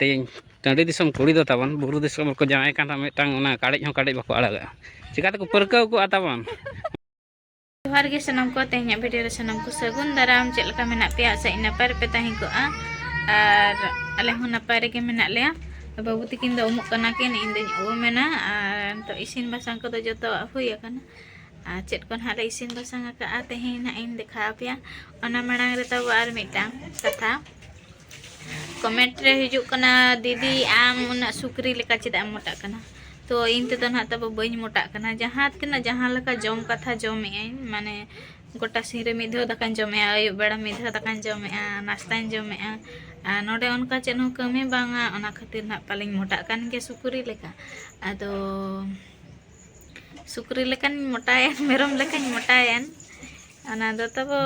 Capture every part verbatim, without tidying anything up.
ᱛᱮᱦᱮᱧ ᱴᱟᱺᱰᱤ ᱫᱤᱥᱚᱢ ᱠᱩᱲᱤ ᱫᱚ ᱛᱟᱵᱚᱱ, ᱵᱩᱨᱩ ᱫᱤᱥᱚᱢ ᱨᱮᱠᱚ ᱡᱟᱶᱟᱭ ᱠᱟᱱ ᱨᱮᱦᱚᱸ ᱢᱤᱫᱴᱟᱝ ᱚᱱᱟ ᱠᱟᱲᱮᱡ ᱦᱚᱸ ᱠᱟᱲᱮᱡ ᱵᱟᱠᱚ ᱟᱲᱟᱜᱟ᱾ ᱪᱤᱠᱟᱹ ᱛᱮᱠᱚ ᱯᱟᱹᱨᱠᱟᱹᱣ ᱠᱚᱜᱼᱟ ᱛᱟᱵᱚᱱ? ᱡᱚᱦᱟᱨ ᱜᱮ ᱥᱟᱱᱟᱢ ᱠᱚ, ᱛᱮᱦᱮᱧᱟᱜ ᱵᱷᱤᱰᱤᱭᱳ ᱨᱮ ᱥᱟᱱᱟᱢ ᱠᱚ ᱥᱟᱹᱜᱩᱱ ᱫᱟᱨᱟᱢ᱾ ᱪᱮᱫ ᱞᱮᱠᱟ ᱢᱮᱱᱟᱜ ᱯᱮᱭᱟ? ᱟᱥᱟᱭᱟᱹᱧ ᱱᱟᱯᱟᱭ ᱨᱮᱯᱮ ᱛᱟᱦᱮᱸ ᱠᱚᱜᱼᱟ᱾ ᱟᱨ ᱟᱞᱮ ᱦᱚᱸ ᱱᱟᱯᱟᱭ ᱨᱮᱜᱮ ᱢᱮᱱᱟᱜ ᱞᱮᱭᱟ᱾ ᱵᱟᱹᱵᱩ ᱛᱟᱹᱠᱤᱱ ᱫᱚ ᱩᱢᱩᱜ ᱠᱟᱱᱟ ᱠᱤᱱ, ᱤᱧ ᱫᱚᱧ ᱩᱢ ᱮᱱᱟ᱾ ᱟᱨ ᱱᱤᱛᱚᱜ ᱤᱥᱤᱱ ᱵᱟᱥᱟᱝ ᱠᱚᱫᱚ ᱡᱚᱛᱚᱣᱟᱜ ᱦᱩᱭ ᱟᱠᱟᱱᱟ᱾ ᱟᱨ ᱪᱮᱫ ᱠᱚ ᱱᱟᱦᱟᱜ ᱞᱮ ᱤᱥᱤᱱ ᱵᱟᱥᱟᱝ ᱟᱠᱟᱫᱼᱟ, ᱛᱮᱦᱮᱧ ᱱᱟᱦᱟᱜ ᱤᱧ ᱫᱮᱠᱷᱟᱣ ᱟᱯᱮᱭᱟ᱾ ᱚᱱᱟ ᱢᱟᱲᱟᱝ ᱨᱮ ᱛᱟᱵᱚ ᱟᱨ ᱢᱤᱫᱴᱟᱝ ᱠᱟᱛᱷᱟ᱾ ᱠᱚᱢᱮᱱᱴ ᱨᱮ ᱦᱤᱡᱩᱜ ᱠᱟᱱᱟ, "ᱫᱤᱫᱤ, ᱟᱢ ᱩᱱᱟᱹᱜ ᱥᱩᱠᱨᱤ ᱞᱮᱠᱟ ᱪᱮᱫᱟᱜ ᱮᱢ ᱢᱚᱴᱟᱜ ᱠᱟᱱᱟ?" ᱛᱚ, ᱤᱧ ᱛᱮᱫᱚ ᱱᱟᱦᱟᱜ ᱛᱟᱵᱚ ᱵᱟᱹᱧ ᱢᱚᱴᱟᱜ ᱠᱟᱱᱟ᱾ ᱡᱟᱦᱟᱸ ᱛᱤᱱᱟᱹᱜ, ᱡᱟᱦᱟᱸ ᱞᱮᱠᱟ ᱡᱚᱢ ᱠᱟᱛᱷᱟ ᱡᱚᱢᱮᱜ ᱟᱹᱧ, ᱢᱟᱱᱮ, ᱜᱚᱴᱟ ᱥᱤᱧ ᱨᱮ ᱢᱤᱫ ᱫᱷᱟᱣ ᱫᱟᱠᱟᱧ ᱡᱚᱢᱮᱜᱼᱟ, ᱟᱹᱭᱩᱵ ᱵᱮᱲᱟ ᱢᱤᱫ ᱫᱷᱟᱣ ᱫᱟᱠᱟᱧ ᱡᱚᱢᱮᱜᱼᱟ, ᱱᱟᱥᱛᱟᱧ ᱡᱚᱢᱮᱜᱼᱟ᱾ ᱟᱨ ᱱᱚᱰᱮ ᱚᱱᱠᱟ ᱪᱮᱫ ᱦᱚᱸ ᱠᱟᱹᱢᱤ ᱵᱟᱝᱟ, ᱚᱱᱟ ᱠᱷᱟᱹᱛᱤᱨ ᱱᱟᱦᱟᱜ ᱯᱟᱞᱮᱧ ᱢᱚᱴᱟᱜ ᱠᱟᱱ ᱜᱮᱭᱟ ᱥᱩᱠᱨᱤ ᱞᱮᱠᱟ᱾ ᱟᱫᱚ ᱥᱩᱠᱨᱤ ᱞᱮᱠᱟᱧ ᱢᱚᱴᱟᱭᱮᱱ, ᱢᱮᱨᱚᱢ ᱞᱮᱠᱟᱧ ᱢᱚᱴᱟᱭᱮᱱ, ᱚᱱᱟ ᱫᱚ ᱛᱟᱵᱚ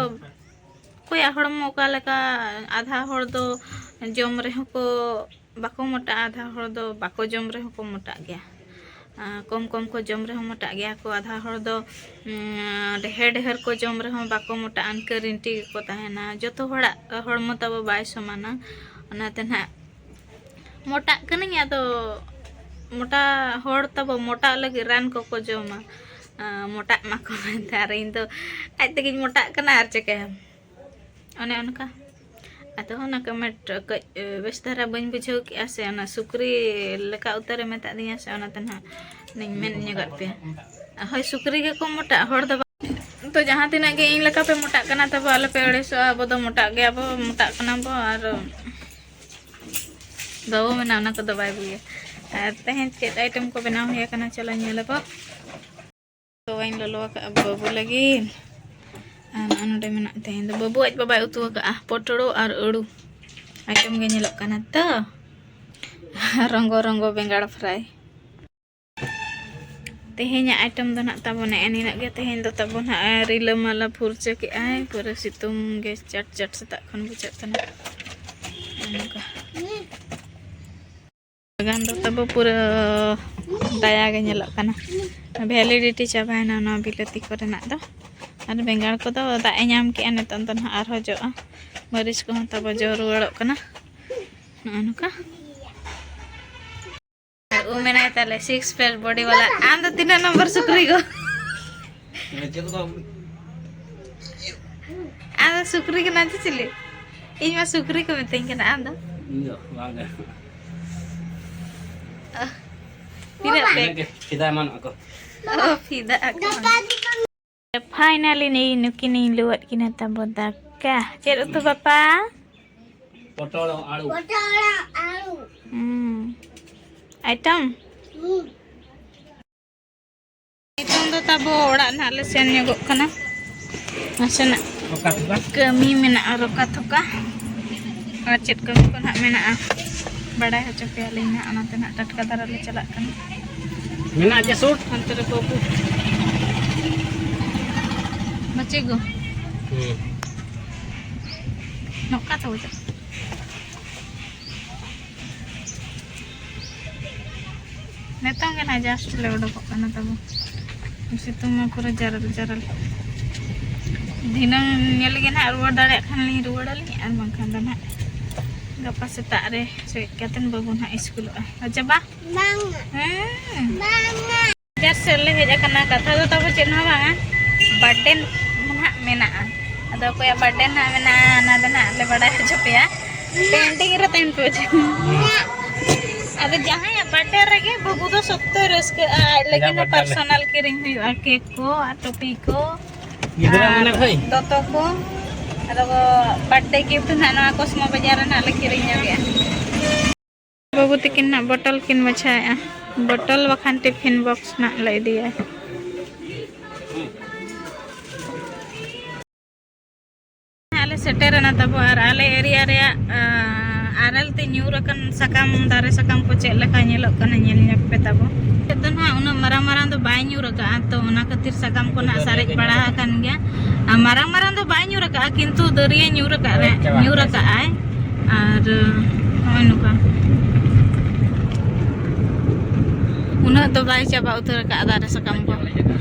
ᱚᱠᱚᱭᱟᱜ ᱦᱚᱲᱢᱚ ᱚᱠᱟ ᱞᱮᱠᱟ᱾ ᱟᱫᱷᱟ ᱦᱚᱲ ᱫᱚ ᱡᱚᱢ ᱨᱮᱦᱚᱸ ᱠᱚ ᱵᱟᱠᱚ ᱢᱚᱴᱟᱜᱼᱟ, ᱟᱫᱷᱟ ᱦᱚᱲ ᱫᱚ ᱵᱟᱠᱚ ᱡᱚᱢ ᱨᱮᱦᱚᱸ ᱠᱚ ᱢᱚᱴᱟᱜ ᱜᱮᱭᱟ᱾ ᱟᱨ ᱠᱚᱢ ᱠᱚᱢ ᱠᱚ ᱡᱚᱢ ᱨᱮᱦᱚᱸ ᱢᱚᱴᱟᱜ ᱜᱮᱭᱟ ᱠᱚ᱾ ᱟᱫᱷᱟ ᱦᱚᱲ ᱫᱚ, ᱩᱸ, ᱰᱷᱮᱨ ᱰᱷᱮᱨ ᱠᱚ ᱡᱚᱢ ᱨᱮᱦᱚᱸ ᱵᱟᱠᱚ ᱢᱚᱴᱟᱜᱼᱟ, ᱤᱱᱠᱟᱹ ᱨᱤᱱᱴᱤ ᱜᱮᱠᱚ ᱛᱟᱦᱮᱱᱟ᱾ ᱡᱚᱛᱚ ᱦᱚᱲᱟᱜ ᱦᱚᱲᱢᱚ ᱛᱟᱵᱚ ᱵᱟᱭ ᱥᱚᱢᱟᱱᱟ, ᱚᱱᱟᱛᱮ ᱱᱟᱦᱟᱜ ᱢᱚᱴᱟᱜ ᱠᱟᱹᱱᱟᱹᱧ᱾ ᱟᱫᱚ ᱢᱚᱴᱟ ᱦᱚᱲ ᱛᱟᱵᱚ ᱢᱚᱴᱟᱜ ᱞᱟᱹᱜᱤᱫ ᱨᱟᱱ ᱠᱚᱠᱚ ᱡᱚᱢᱟ, ᱟᱸ, ᱢᱚᱴᱟᱜ ᱢᱟᱠᱚ ᱢᱮᱱᱛᱮ, ᱟᱨ ᱤᱧ ᱫᱚ ᱟᱡ ᱛᱮᱜᱮᱧ ᱢᱚᱴᱟᱜ ᱠᱟᱱᱟ, ᱟᱨ ᱪᱤᱠᱟᱹᱭᱟᱢ? ᱚᱱᱮ ᱚᱱᱠᱟ᱾ ᱟᱫᱚ ᱚᱱᱟ ᱠᱚᱢᱮᱱᱴ ᱠᱟᱹᱡ ᱵᱮᱥ ᱫᱷᱟᱨᱟ ᱵᱟᱹᱧ ᱵᱩᱡᱷᱟᱹᱣ ᱠᱮᱜᱼᱟ ᱥᱮ, ᱚᱱᱟ ᱥᱩᱠᱨᱤ ᱞᱮᱠᱟ ᱩᱛᱟᱹᱨᱮ ᱢᱮᱛᱟᱫᱤᱧᱟ ᱥᱮ, ᱚᱱᱟᱛᱮ ᱱᱟᱦᱟᱜ ᱞᱤᱧ ᱢᱮᱱ ᱧᱚᱜᱟᱫ ᱯᱮᱭᱟ᱾ ᱦᱳᱭ, ᱥᱩᱠᱨᱤ ᱜᱮᱠᱚ ᱢᱚᱴᱟᱜ, ᱦᱚᱲ ᱫᱚ ᱵᱟᱝ᱾ ᱛᱚ, ᱡᱟᱦᱟᱸ ᱛᱤᱱᱟᱹᱜ ᱜᱮ ᱤᱧ ᱞᱮᱠᱟ ᱯᱮ ᱢᱚᱴᱟᱜ ᱠᱟᱱᱟ, ᱛᱟᱵᱚ ᱟᱞᱚᱯᱮ ᱟᱹᱲᱤᱥᱚᱜᱼᱟ, ᱟᱵᱚ ᱫᱚ ᱢᱚᱴᱟᱜ ᱜᱮᱭᱟ ᱵᱚ, ᱢᱚᱴᱟᱜ ᱠᱟᱱᱟ ᱵᱚ, ᱟᱨ ᱵᱟᱵᱚ ᱢᱮᱱᱟ ᱚᱱᱟ ᱠᱚᱫᱚ ᱵᱟᱭ ᱵᱩᱜᱤᱭᱟ᱾ ᱟᱨ ᱛᱮᱦᱮᱧ ᱪᱮᱫ ᱟᱭᱴᱮᱢ ᱠᱚ ᱵᱮᱱᱟᱣ ᱦᱩᱭ ᱟᱠᱟᱱᱟ, ᱪᱚᱞᱚ ᱧᱮᱞ ᱟᱵᱚ᱾ ᱛᱚᱣᱟᱧ ᱞᱚᱞᱚ ᱟᱠᱟᱫᱼᱟ ᱵᱟᱹᱵᱩ ᱞᱟᱹᱜᱤᱫ᱾ ᱟᱨ ᱱᱚᱜᱼᱚ ᱱᱚᱰᱮ ᱢᱮᱱᱟᱜ, ᱛᱮᱦᱮᱧ ᱫᱚ ᱵᱟᱹᱵᱩ ᱟᱡ ᱵᱟᱵᱟᱭ ᱩᱛᱩ ᱟᱠᱟᱫᱼᱟ ᱯᱚᱴᱲᱚ ᱟᱨ ᱟᱹᱲᱩ᱾ ᱟᱭᱴᱮᱢ ᱜᱮ ᱧᱮᱞᱚᱜ ᱠᱟᱱᱟ ᱛᱚ᱾ ᱨᱚᱝᱜᱚ ᱨᱚᱝᱜᱚ ᱵᱮᱸᱜᱟᱲ ᱯᱷᱨᱟᱭ᱾ ᱛᱮᱦᱮᱧᱟᱜ ᱟᱭᱴᱮᱢ ᱫᱚ ᱱᱟᱜ ᱛᱟᱵᱚᱱ ᱱᱮᱜᱼᱮ ᱱᱤᱱᱟᱹᱜ ᱜᱮ᱾ ᱛᱮᱦᱮᱧ ᱫᱚ ᱛᱟᱵᱚᱱ ᱦᱟᱸᱜ ᱨᱤᱞᱟᱹᱢᱟᱞᱟ ᱯᱷᱩᱨᱪᱟᱹ ᱠᱮᱜᱼᱟᱭ, ᱯᱩᱨᱟᱹ ᱥᱤᱛᱩᱝ ᱜᱮ ᱪᱟᱴ ᱪᱟᱴ ᱥᱮᱛᱟᱜ ᱠᱷᱚᱱ ᱵᱩᱡᱷᱟᱹᱜ ᱠᱟᱱᱟ᱾ ᱱᱚᱝᱠᱟ᱾ ᱵᱟᱜᱟᱱ ᱫᱚ ᱛᱟᱵᱚ ᱯᱩᱨᱟᱹ ᱫᱟᱭᱟ ᱜᱮ ᱧᱮᱞᱚᱜ ᱠᱟᱱᱟ᱾ ᱵᱷᱮᱞᱤᱰᱤᱴᱤ ᱪᱟᱵᱟᱭᱮᱱᱟ ᱱᱚᱣᱟ ᱵᱤᱞᱟᱹᱛᱤ ᱠᱚᱨᱮᱱᱟᱜ ᱫᱚ᱾ ᱟᱨ ᱵᱮᱸᱜᱟᱲ ᱠᱚᱫᱚ ᱫᱟᱜ ᱮ ᱧᱟᱢ ᱠᱮᱜᱼᱟ, ᱱᱤᱛᱚᱝ ᱫᱚ ᱱᱟᱦᱟᱜ ᱟᱨᱦᱚᱸ ᱡᱚᱜᱼᱟ᱾ ᱢᱟᱹᱨᱤᱪ ᱠᱚᱦᱚᱸ ᱛᱟᱵᱚ ᱡᱚ ᱨᱩᱣᱟᱹᱲᱚᱜ ᱠᱟᱱᱟ᱾ ᱱᱚᱜᱼᱚ ᱱᱚᱝᱠᱟ᱾ ᱩ ᱢᱮᱱᱟᱭ ᱛᱟᱞᱮ six pack body ᱵᱟᱞᱟ᱾ ᱟᱢ ᱫᱚ ᱛᱤᱱᱟᱹᱜ ᱱᱚᱢᱵᱚᱨ ᱥᱩᱠᱨᱤ ᱜᱚ? ᱟᱢ ᱫᱚ ᱥᱩᱠᱨᱤ ᱠᱟᱱᱟᱢ ᱪᱮ ᱪᱤᱞᱤ? ᱤᱧ ᱢᱟ ᱥᱩᱠᱨᱤ ᱠᱚ ᱢᱤᱛᱟᱹᱧ ᱠᱟᱱᱟ, ᱟᱢ ᱫᱚ? ᱤᱧ ᱫᱚ ᱵᱟᱝ ᱜᱮ᱾ ᱚ, ᱛᱤᱱᱟᱹᱜ ᱯᱮ? ᱤᱱᱟᱹᱜ ᱜᱮ ᱯᱷᱤᱫᱟ ᱮᱢᱟᱱᱚᱜ ᱟᱠᱚ᱾ ᱚ, ᱯᱷᱤᱫᱟ ᱟᱠᱚ᱾ Finally ᱱᱤ-, ᱱᱩᱠᱤᱱᱤᱧ ᱞᱩᱣᱟᱫ ᱠᱤᱱᱟ ᱛᱟᱵᱚ ᱫᱟᱠᱟ᱾ ᱪᱮᱫ ᱩᱛᱩ ᱵᱟᱯᱟ? ᱯᱚᱴᱚᱞ ᱟᱲᱩ᱾ ᱯᱚᱴᱚᱞ ᱟᱲᱩ᱾ ᱦᱩᱸ᱾ Item? ᱦᱩᱸ᱾ ᱱᱤᱛᱚᱝ ᱫᱚ ᱛᱟᱵᱚ ᱚᱲᱟᱜ ᱱᱟᱦᱟᱜ ᱞᱮ ᱥᱮᱱ ᱧᱚᱜᱚᱜ ᱠᱟᱱᱟ᱾ ᱱᱟᱥᱮᱱᱟᱜ ᱨᱚᱠᱟ ᱛᱷᱚᱠᱟ? ᱠᱟᱹᱢᱤ ᱢᱮᱱᱟᱜᱼᱟ, ᱨᱚᱠᱟ ᱛᱷᱚᱠᱟ᱾ ᱟᱨ ᱪᱮᱫ ᱠᱟᱹᱢᱤ ᱠᱚ ᱱᱟᱦᱟᱜ ᱢᱮᱱᱟᱜᱼᱟ, ᱵᱟᱲᱟᱭ ᱦᱚᱪᱚ ᱯᱮᱭᱟᱞᱤᱧ ᱱᱟᱦᱟᱜ᱾ ᱚᱱᱟᱛᱮ ᱱᱟᱦᱟᱜ ᱴᱟᱴᱠᱟ ᱫᱷᱟᱨᱟ ᱞᱮ ᱪᱟᱞᱟᱜ ᱠᱟᱱᱟ᱾ ᱢᱮᱱᱟᱜᱼᱟ ᱪᱮ ᱥᱩᱴ? ᱦᱟᱱᱛᱮ ᱨᱮ ᱵᱟᱹᱵᱩ᱾ ᱵᱟᱪᱮ ᱜᱳ᱾ ᱦᱩᱸ᱾ ᱱᱚᱝᱠᱟ ᱛᱚ ᱵᱩᱡᱷᱟᱹᱜ᱾ ᱱᱤᱛᱚᱝ ᱜᱮ ᱱᱟᱦᱟᱜ just ᱞᱮ ᱩᱰᱩᱠᱚᱜ ᱠᱟᱱᱟ ᱛᱟᱵᱚ᱾ ᱥᱤᱛᱩᱝ ᱢᱟ ᱯᱩᱨᱟᱹ ᱡᱟᱨᱟᱞ ᱡᱟᱨᱟᱞ᱾ ᱫᱷᱤᱱᱟᱹᱝ ᱧᱮᱞ ᱜᱮ ᱱᱟᱦᱟᱜ ᱨᱩᱣᱟᱹᱲ ᱫᱟᱲᱮᱭᱟᱜ ᱠᱷᱟᱱ ᱞᱤᱧ ᱨᱩᱣᱟᱹᱲ ᱟᱹᱞᱤᱧ, ᱟᱨ ᱵᱟᱝᱠᱷᱟᱱ ᱫᱚ ᱱᱟᱦᱟᱜ ᱜᱟᱯᱟ ᱥᱮᱛᱟᱜ ᱨᱮ ᱥᱮ ᱦᱮᱡ ᱠᱟᱛᱮᱱ ᱵᱟᱹᱵᱩ ᱱᱟᱦᱟᱜ ᱤᱥᱠᱩᱞᱚᱜᱼᱟ᱾ ᱟᱪᱪᱷᱟ, ᱵᱟ? ᱵᱟᱝ᱾ ᱦᱮᱸ᱾ ᱵᱟᱝ᱾ ᱵᱟᱡᱟᱨ ᱥᱮᱫ ᱞᱮ ᱦᱮᱡ ᱟᱠᱟᱱᱟ, ᱠᱟᱛᱷᱟ ᱫᱚ ᱛᱟᱵᱚ ᱪᱮᱫ ᱦᱚᱸ ᱵᱟᱝᱟ, birthday ᱱᱟᱦᱟᱜ ᱢᱮᱱᱟᱜᱼᱟ᱾ ᱟᱫᱚ ᱚᱠᱚᱭᱟᱜ birthday ᱱᱟᱦᱟᱜ ᱢᱮᱱᱟᱜᱼᱟ, ᱚᱱᱟ ᱫᱚ ᱱᱟᱦᱟᱜ ᱞᱮ ᱵᱟᱲᱟᱭ ᱦᱚᱪᱚ ᱯᱮᱭᱟ᱾ Pending ᱨᱮ ᱛᱟᱦᱮᱱ ᱯᱮ᱾ ᱟᱫᱚ ᱡᱟᱦᱟᱸᱭᱟᱜ birthday ᱨᱮᱜᱮ ᱵᱟᱹᱵᱩ ᱫᱚ ᱥᱚᱠᱛᱚᱭ ᱨᱟᱹᱥᱠᱟᱹᱜᱼᱟ, ᱟᱡ ᱞᱟᱹᱜᱤᱫ ᱦᱚᱸ personal ᱠᱤᱨᱤᱧ ᱦᱩᱭᱩᱜᱼᱟ, cake ᱠᱚ ᱟᱨ ᱴᱩᱯᱤ ᱠᱚ ᱜᱤᱫᱽᱨᱟᱹ ᱟᱨ ᱢᱮᱱᱟᱜ ᱠᱷᱟᱡ? ᱫᱚᱛᱚ ᱠᱚ᱾ ᱟᱫᱚ birthday gift ᱱᱟᱦᱟᱜ ᱱᱚᱣᱟ ᱠᱚᱥᱢᱟ ᱵᱟᱡᱟᱨ ᱨᱮ ᱱᱟᱦᱟᱜ ᱞᱮ ᱠᱤᱨᱤᱧ ᱧᱚᱜᱮᱜᱼᱟ᱾ ᱵᱟᱹᱵᱩ ᱛᱤᱠᱤᱱ ᱱᱟᱜ ᱵᱚᱴᱚᱞ ᱠᱤᱱ ᱢᱟᱪᱷᱟᱭᱮᱜᱼᱟ᱾ ᱵᱚᱴᱚᱞ ᱵᱟᱠᱷᱟᱱ ᱴᱤᱯᱷᱤᱱ ᱵᱚᱠᱥ ᱱᱟᱜ ᱞᱮ ᱤᱫᱤᱭᱟ᱾ ᱟᱞᱮ ᱥᱮᱴᱮᱨᱮᱱᱟ ᱛᱟᱵᱚ, ᱟᱨ ᱟᱞᱮ area ᱨᱮᱭᱟᱜ, ᱟᱸ, ᱟᱨᱮᱞ ᱛᱮ ᱧᱩᱨ ᱟᱠᱟᱱ ᱥᱟᱠᱟᱢ, ᱫᱟᱨᱮ ᱥᱟᱠᱟᱢ ᱠᱚ ᱪᱮᱫ ᱞᱮᱠᱟ ᱧᱮᱞᱚᱜ ᱠᱟᱱᱟ, ᱧᱮᱞ ᱧᱚᱜ ᱯᱮ ᱛᱟᱵᱚ᱾ ᱪᱮᱫ ᱫᱚ ᱱᱟᱦᱟᱜ ᱩᱱᱟᱹᱜ ᱢᱟᱨᱟᱝ ᱢᱟᱨᱟᱝ ᱫᱚ ᱵᱟᱭ ᱧᱩᱨ ᱟᱠᱟᱜᱼᱟ, ᱛᱚ ᱚᱱᱟ ᱠᱷᱟᱹᱛᱤᱨ ᱥᱟᱠᱟᱢ ᱠᱚ ᱱᱟᱦᱟᱜ ᱥᱟᱨᱮᱡ ᱵᱟᱲᱟ ᱟᱠᱟᱱ ᱜᱮᱭᱟ᱾ ᱟᱨ ᱢᱟᱨᱟᱝ ᱢᱟᱨᱟᱝ ᱫᱚ ᱵᱟᱭ ᱧᱩᱨ ᱟᱠᱟᱜᱼᱟ, ᱠᱤᱱᱛᱩ ᱫᱟᱹᱨᱭᱟᱹ ᱧᱩᱨ ᱟᱠᱟᱜ ᱨᱮ, ᱧᱩᱨ ᱟᱠᱟᱜᱼᱟᱭ᱾ ᱟᱨ ᱱᱚᱜᱼᱚᱭ ᱱᱚᱝᱠᱟ ᱩᱱᱟᱹᱜ ᱫᱚ ᱵᱟᱭ ᱪᱟᱵᱟ ᱩᱛᱟᱹᱨ ᱟᱠᱟᱜᱼᱟ ᱫᱟᱨᱮ ᱥᱟᱠᱟᱢ ᱠᱚ᱾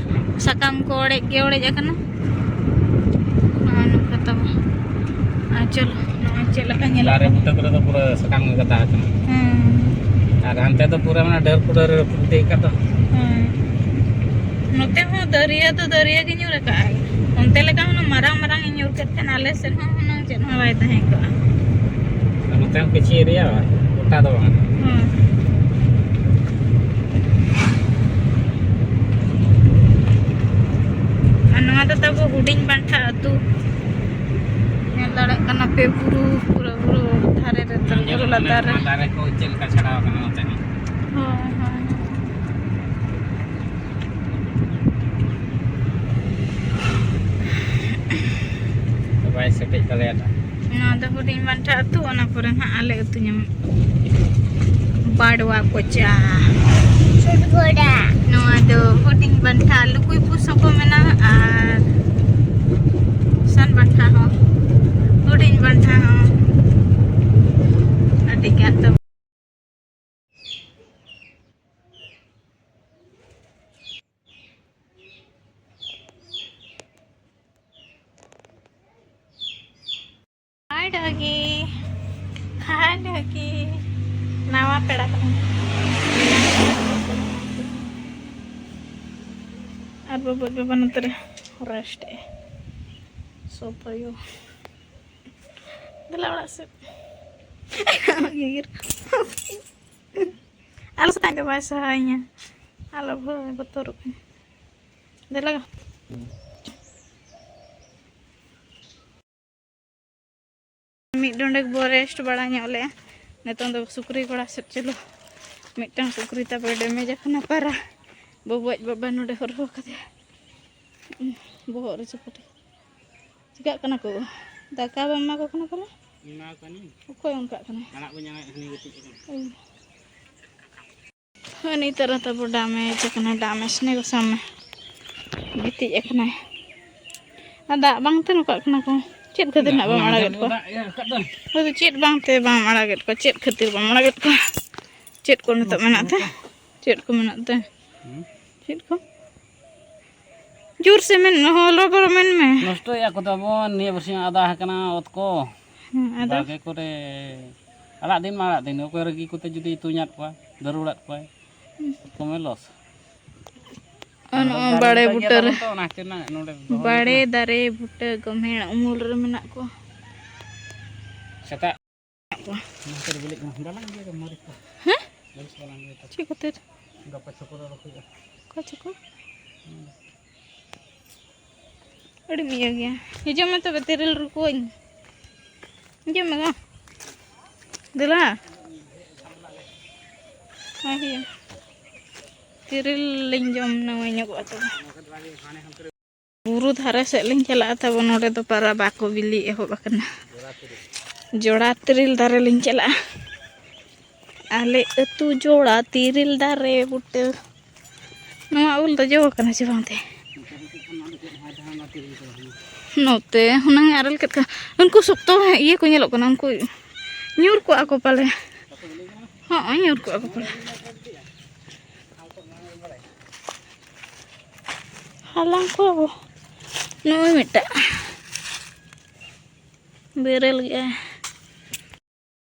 ᱥᱟᱠᱟᱢ ᱠᱚ ᱚᱲᱮᱡ ᱜᱮ ᱚᱲᱮᱡ ᱟᱠᱟᱱᱟ᱾ ᱱᱚᱜᱼᱚᱭ ᱱᱚᱝᱠᱟ ᱛᱟᱵᱚ᱾ ᱟᱨ ᱪᱚᱞᱚ, ᱱᱚᱜᱼᱚᱭ ᱪᱮᱫ ᱞᱮᱠᱟ ᱧᱮᱞᱚᱜ ᱫᱟᱨᱮ ᱠᱟᱱᱟ᱾ ᱵᱩᱴᱟᱹ ᱠᱚᱨᱮ ᱫᱚ ᱯᱩᱨᱟᱹ ᱥᱟᱠᱟᱢ ᱜᱮ ᱜᱟᱫᱟ ᱟᱠᱟᱱᱟ᱾ ᱦᱮᱸ᱾ ᱟᱨ ᱦᱟᱱᱛᱮ ᱫᱚ ᱯᱩᱨᱟᱹ ᱚᱱᱟ ᱰᱟᱹᱨ ᱠᱚ ᱰᱟᱹᱨ ᱨᱮ ᱯᱩᱨᱛᱤ ᱟᱠᱟᱫ ᱫᱚ᱾ ᱦᱮᱸ᱾ ᱱᱚᱛᱮ ᱦᱚᱸ ᱫᱟᱹᱨᱭᱟᱹ ᱫᱚ ᱫᱟᱹᱨᱭᱟᱹ ᱜᱮ ᱧᱩᱨ ᱟᱠᱟᱜᱼᱟᱭ᱾ ᱚᱱᱛᱮ ᱞᱮᱠᱟ ᱦᱩᱱᱟᱹᱝ ᱢᱟᱨᱟᱝ ᱢᱟᱨᱟᱝ ᱮ ᱧᱩᱨ ᱠᱮᱫ ᱠᱷᱟᱱ ᱟᱞᱮ ᱥᱮᱫ ᱦᱚᱸ ᱦᱩᱱᱟᱹᱝ ᱪᱮᱫ ᱦᱚᱸ ᱵᱟᱭ ᱛᱟᱦᱮᱸ ᱠᱚᱜᱼᱟ᱾ ᱟᱨ ᱱᱚᱛᱮ ᱦᱚᱸ ᱠᱤᱪᱷᱤ ᱮᱨᱤᱭᱟ ᱜᱚᱴᱟ ᱫᱚ ᱵᱟᱝ᱾ ᱦᱮᱸ᱾ ᱟᱨ ᱱᱚᱣᱟ ᱫᱚ ᱛᱟᱵᱚ ᱦᱩᱰᱤᱧ ᱵᱟᱱᱴᱷᱟ ᱟᱹᱛᱩ᱾ ᱧᱮᱞ ᱫᱟᱲᱮᱭᱟᱜ ᱠᱟᱱᱟ ᱯᱮ ᱵᱩᱨᱩ, ᱯᱩᱨᱟᱹ ᱵᱩᱨᱩ ᱫᱷᱟᱨᱮ ᱨᱮ, ᱧᱮᱞ ᱵᱩᱨᱩ ᱞᱟᱛᱟᱨ ᱨᱮ᱾ ᱫᱟᱨᱮ ᱠᱚ ᱪᱮᱫ ᱞᱮᱠᱟ ᱪᱷᱟᱲᱟᱣ ᱟᱠᱟᱱᱟ ᱱᱚᱛᱮ ᱦᱚᱸ᱾ ᱦᱳᱭ, ᱦᱳᱭ᱾ ᱵᱟᱭ ᱥᱮᱴᱮᱡ ᱫᱟᱲᱮᱭᱟᱫᱟ᱾ ᱱᱚᱣᱟ ᱫᱚ ᱦᱩᱰᱤᱧ ᱵᱟᱱᱴᱷᱟ ᱟᱹᱛᱩ, ᱚᱱᱟ ᱯᱚᱨᱮ ᱱᱟᱦᱟᱜ ᱟᱞᱮ ᱟᱹᱛᱩ ᱧᱟᱢᱚᱜ᱾ ᱵᱟᱲᱣᱟ ᱠᱚᱪᱟ᱾ ᱪᱷᱩᱴ ᱜᱷᱚᱲᱟ᱾ ᱱᱚᱣᱟ ᱫᱚ ᱦᱩᱰᱤᱧ ᱵᱟᱱᱴᱷᱟ, ᱞᱩᱠᱩᱭ ᱯᱩᱥ ᱦᱚᱸᱠᱚ ᱢᱮᱱᱟ, ᱟᱨ ᱥᱟᱱ ᱵᱟᱱᱴᱷᱟ ᱦᱚᱸ, ᱦᱩᱰᱤᱧ ᱵᱟᱱᱴᱷᱟ ᱦᱚᱸ᱾ ᱟᱹᱰᱤ ᱜᱟᱱ ᱫᱚ᱾ Hi doggy. Hi doggy. ᱱᱟᱣᱟ ᱯᱮᱲᱟ ᱠᱟᱱᱟ᱾ ᱟᱨ ᱵᱟᱵᱟ, ᱵᱟᱵᱟ ᱱᱚᱛᱮ ᱨᱮ rest A. So for you. ᱫᱮᱞᱟ ᱚᱲᱟᱜ ᱥᱮᱫ᱾ ᱜᱮᱜᱮᱨ᱾ ᱟᱞᱚ ᱥᱮᱛᱟᱜ ᱜᱮ ᱵᱟᱭ ᱥᱟᱦᱟᱭᱤᱧᱟ᱾ ᱟᱞᱚ ᱵᱷᱟᱹᱭ ᱵᱚᱛᱚᱨᱚᱜ ᱠᱟᱱᱟ᱾ ᱫᱮᱞᱟ ᱜᱚ᱾ ᱢᱤᱫ ᱰᱚᱸᱰᱮᱠ ᱵᱚ rest ᱵᱟᱲᱟ ᱧᱚᱜ ᱞᱮᱜᱼᱟ᱾ ᱱᱤᱛᱚᱝ ᱫᱚ ᱥᱩᱠᱨᱤ ᱜᱚᱲᱟ ᱥᱮᱫ ᱪᱚᱞᱚ᱾ ᱢᱤᱫᱴᱟᱝ ᱥᱩᱠᱨᱤ ᱛᱟᱵᱚ damage ᱟᱠᱟᱱᱟ ᱯᱟᱨᱟ᱾ ᱵᱟᱹᱵᱩ ᱟᱡ ᱵᱟᱵᱟ ᱱᱚᱰᱮ ᱦᱚᱨᱦᱚ ᱠᱟᱫᱮᱭᱟ᱾ ᱵᱚᱦᱚᱜ ᱨᱮ ᱪᱟᱯᱟᱴᱮ᱾ ᱪᱤᱠᱟᱹᱜ ᱠᱟᱱᱟ ᱠᱚ? ᱫᱟᱠᱟ ᱵᱟᱢ ᱮᱢᱟ ᱠᱚ ᱠᱟᱱᱟ ᱯᱟᱞᱮ? ᱮᱢᱟ ᱠᱚ ᱠᱟᱹᱱᱟᱹᱧ᱾ ᱚᱠᱚᱭ ᱚᱱᱠᱟᱜ ᱠᱟᱱᱟᱭ? ᱟᱲᱟᱜ ᱵᱟᱹᱧ ᱟᱲᱟᱜ ᱦᱟᱹᱱᱤ ᱜᱤᱛᱤᱡ ᱟᱠᱟᱱᱟ᱾ ᱩᱸ᱾ ᱦᱟᱹᱱᱤ ᱛᱟᱨᱟ ᱛᱟᱵᱚ damage ᱟᱠᱟᱱᱟ, damage ᱱᱮ ᱜᱚᱥᱟᱢ ᱢᱮ᱾ ᱜᱤᱛᱤᱡ ᱟᱠᱟᱱᱟᱭ᱾ ᱟᱨ ᱫᱟᱜ ᱵᱟᱝᱛᱮ ᱱᱚᱝᱠᱟᱜ ᱠᱟᱱᱟ ᱠᱚ᱾ ᱪᱮᱫ ᱠᱷᱟᱹᱛᱤᱨ ᱱᱟᱜ ᱵᱟᱢ ᱟᱲᱟᱜᱮᱫ ᱠᱚᱣᱟ? ᱫᱟᱜ ᱤᱭᱟᱹ ᱨᱟᱠᱟᱵ ᱫᱚ᱾ ᱦᱳᱭ, ᱪᱮᱫ ᱵᱟᱝᱛᱮ ᱵᱟᱢ ᱟᱲᱟᱜᱮᱫ ᱠᱚᱣᱟ? ᱪᱮᱫ ᱠᱷᱟᱹᱛᱤᱨ ᱵᱟᱢ ᱟᱲᱟᱜᱮᱫ ᱠᱚᱣᱟ? ᱪᱮᱫ ᱠᱚ ᱱᱤᱛᱚᱜ ᱢᱮᱱᱟᱜ ᱛᱮ? ᱪᱮᱫ ᱠᱚ? ᱡᱳᱨ ᱥᱮ ᱢᱮᱱ, ᱦᱚᱸ, ᱞᱚᱜᱚ ᱢᱮᱱ ᱢᱮ᱾ ᱱᱚᱥᱴᱚᱭᱮᱫᱼᱟ ᱠᱚ ᱛᱟᱵᱚᱱ, ᱱᱤᱭᱟᱹ ᱵᱟᱨᱥᱤᱧ ᱟᱫᱟ ᱟᱠᱟᱱᱟ ᱚᱛ ᱠᱚ᱾ ᱦᱮᱸ, ᱟᱫᱚ? ᱫᱟᱜᱮ ᱠᱚᱨᱮ ᱟᱲᱟᱜ ᱫᱤᱱ ᱢᱟ ᱟᱲᱟᱜ ᱫᱤᱱ, ᱚᱠᱚᱭ ᱨᱟᱹᱜᱤ ᱠᱚᱛᱮ ᱡᱩᱫᱤ ᱛᱩᱧᱟᱫ ᱠᱚᱣᱟ, ᱫᱟᱹᱨᱩᱲᱟᱫ ᱠᱚᱣᱟᱭ, ᱠᱚᱢᱮ ᱞᱚᱥ᱾ ᱟᱨ ᱱᱚᱜᱼᱚᱭ ᱫᱟᱨᱮ ᱵᱟᱲᱮ ᱵᱩᱴᱟᱹ ᱜᱮᱭᱟ ᱵᱩᱴᱟᱹ ᱨᱮ, ᱛᱟᱵᱚᱱ ᱛᱚ, ᱚᱱᱟ ᱠᱷᱟᱹᱛᱤᱨ ᱱᱟᱜ ᱱᱚᱰᱮ ᱫᱚᱦᱚ ᱦᱩᱭ ᱵᱟᱲᱮ ᱠᱟᱱᱟ᱾ ᱫᱟᱨᱮ ᱵᱩᱴᱟᱹ ᱜᱚᱢᱦᱮᱲ ᱩᱢᱩᱞ ᱨᱮ ᱢᱮᱱᱟᱜ ᱠᱚᱣᱟ᱾ ᱥᱮᱛᱟᱜ᱾ ᱢᱮᱱᱟᱜ ᱠᱚᱣᱟ᱾ ᱱᱚᱛᱮ ᱨᱮ ᱵᱤᱞᱤᱜ ᱠᱟᱱᱟ᱾ ᱜᱟᱞᱟᱝ ᱜᱮᱭᱟ ᱠᱚ ᱢᱟᱹᱨᱤᱪ ᱠᱚ᱾ ᱦᱮᱸ? ᱢᱟᱹᱨᱤᱪ ᱠᱚ ᱜᱟᱞᱟᱝ ᱜᱮᱭᱟ ᱠᱚ᱾ ᱪᱮᱫ ᱠᱷᱟᱹᱛᱤᱨ? ᱜᱟᱯᱟ ᱪᱷᱚᱠᱚ ᱨᱚᱦᱚᱭ ᱦᱩᱭᱩᱜᱼᱟ᱾ ᱚᱠᱟ ᱪᱷᱚᱠᱚ? ᱦᱩᱸ᱾ ᱟᱹᱰᱤᱢ ᱤᱭᱟᱹ ᱜᱮᱭᱟ᱾ ᱦᱤᱡᱩᱜ ᱢᱮ ᱛᱚᱵᱮ, ᱛᱤᱨᱤᱞ ᱨᱩᱠᱩᱣᱟᱹᱧ᱾ ᱦᱤᱡᱩᱜ ᱢᱮ ᱜᱚ᱾ ᱫᱮᱞᱟ᱾ ᱦᱮᱸ, ᱦᱤᱡᱩᱜ ᱢᱮ᱾ ᱛᱤᱨᱤᱞ ᱞᱤᱧ ᱡᱚᱢ ᱱᱟᱹᱣᱟᱹᱭ ᱧᱚᱜᱚᱜᱼᱟ ᱛᱚᱵᱮ᱾ ᱵᱩᱨᱩ ᱫᱷᱟᱨᱮ ᱥᱮᱫ ᱞᱤᱧ ᱪᱟᱞᱟᱜᱼᱟ ᱛᱟᱵᱚ, ᱱᱚᱰᱮ ᱫᱚ ᱯᱟᱨᱟ ᱵᱟᱠᱚ ᱵᱤᱞᱤ ᱮᱦᱚᱵ ᱟᱠᱟᱱᱟ᱾ ᱡᱚᱲᱟ ᱛᱤᱨᱤᱞ ᱫᱟᱨᱮ ᱞᱤᱧ ᱪᱟᱞᱟᱜᱼᱟ᱾ ᱟᱞᱮ ᱟᱹᱛᱩ ᱡᱚᱲᱟ ᱛᱤᱨᱤᱞ ᱫᱟᱨᱮ ᱵᱩᱴᱟᱹ᱾ ᱱᱚᱣᱟ ᱩᱞ ᱫᱚ ᱡᱚ ᱟᱠᱟᱱᱟ ᱪᱮ ᱵᱟᱝ ᱛᱮ? ᱱᱚᱛᱮ ᱦᱩᱱᱟᱹᱝ ᱟᱨᱮᱞ ᱠᱮᱫ ᱠᱷᱟᱱ᱾ ᱩᱱᱠᱩ ᱥᱚᱠᱛᱚ ᱤᱭᱟᱹ ᱠᱚ ᱧᱮᱞᱚᱜ ᱠᱟᱱᱟ, ᱩᱱᱠᱩ ᱧᱩᱨ ᱠᱚᱜᱼᱟ ᱠᱚ ᱯᱟᱞᱮ᱾ ᱦᱚᱸᱜᱼᱚᱭ ᱧᱩᱨ ᱠᱚᱜᱼᱟ ᱠᱚ ᱯᱟᱞᱮ᱾ ᱦᱟᱞᱟᱝ ᱠᱚ ᱱᱚᱜᱼᱚᱭ ᱢᱤᱫᱴᱟᱜ ᱵᱮᱨᱮᱞ ᱜᱮᱭᱟ᱾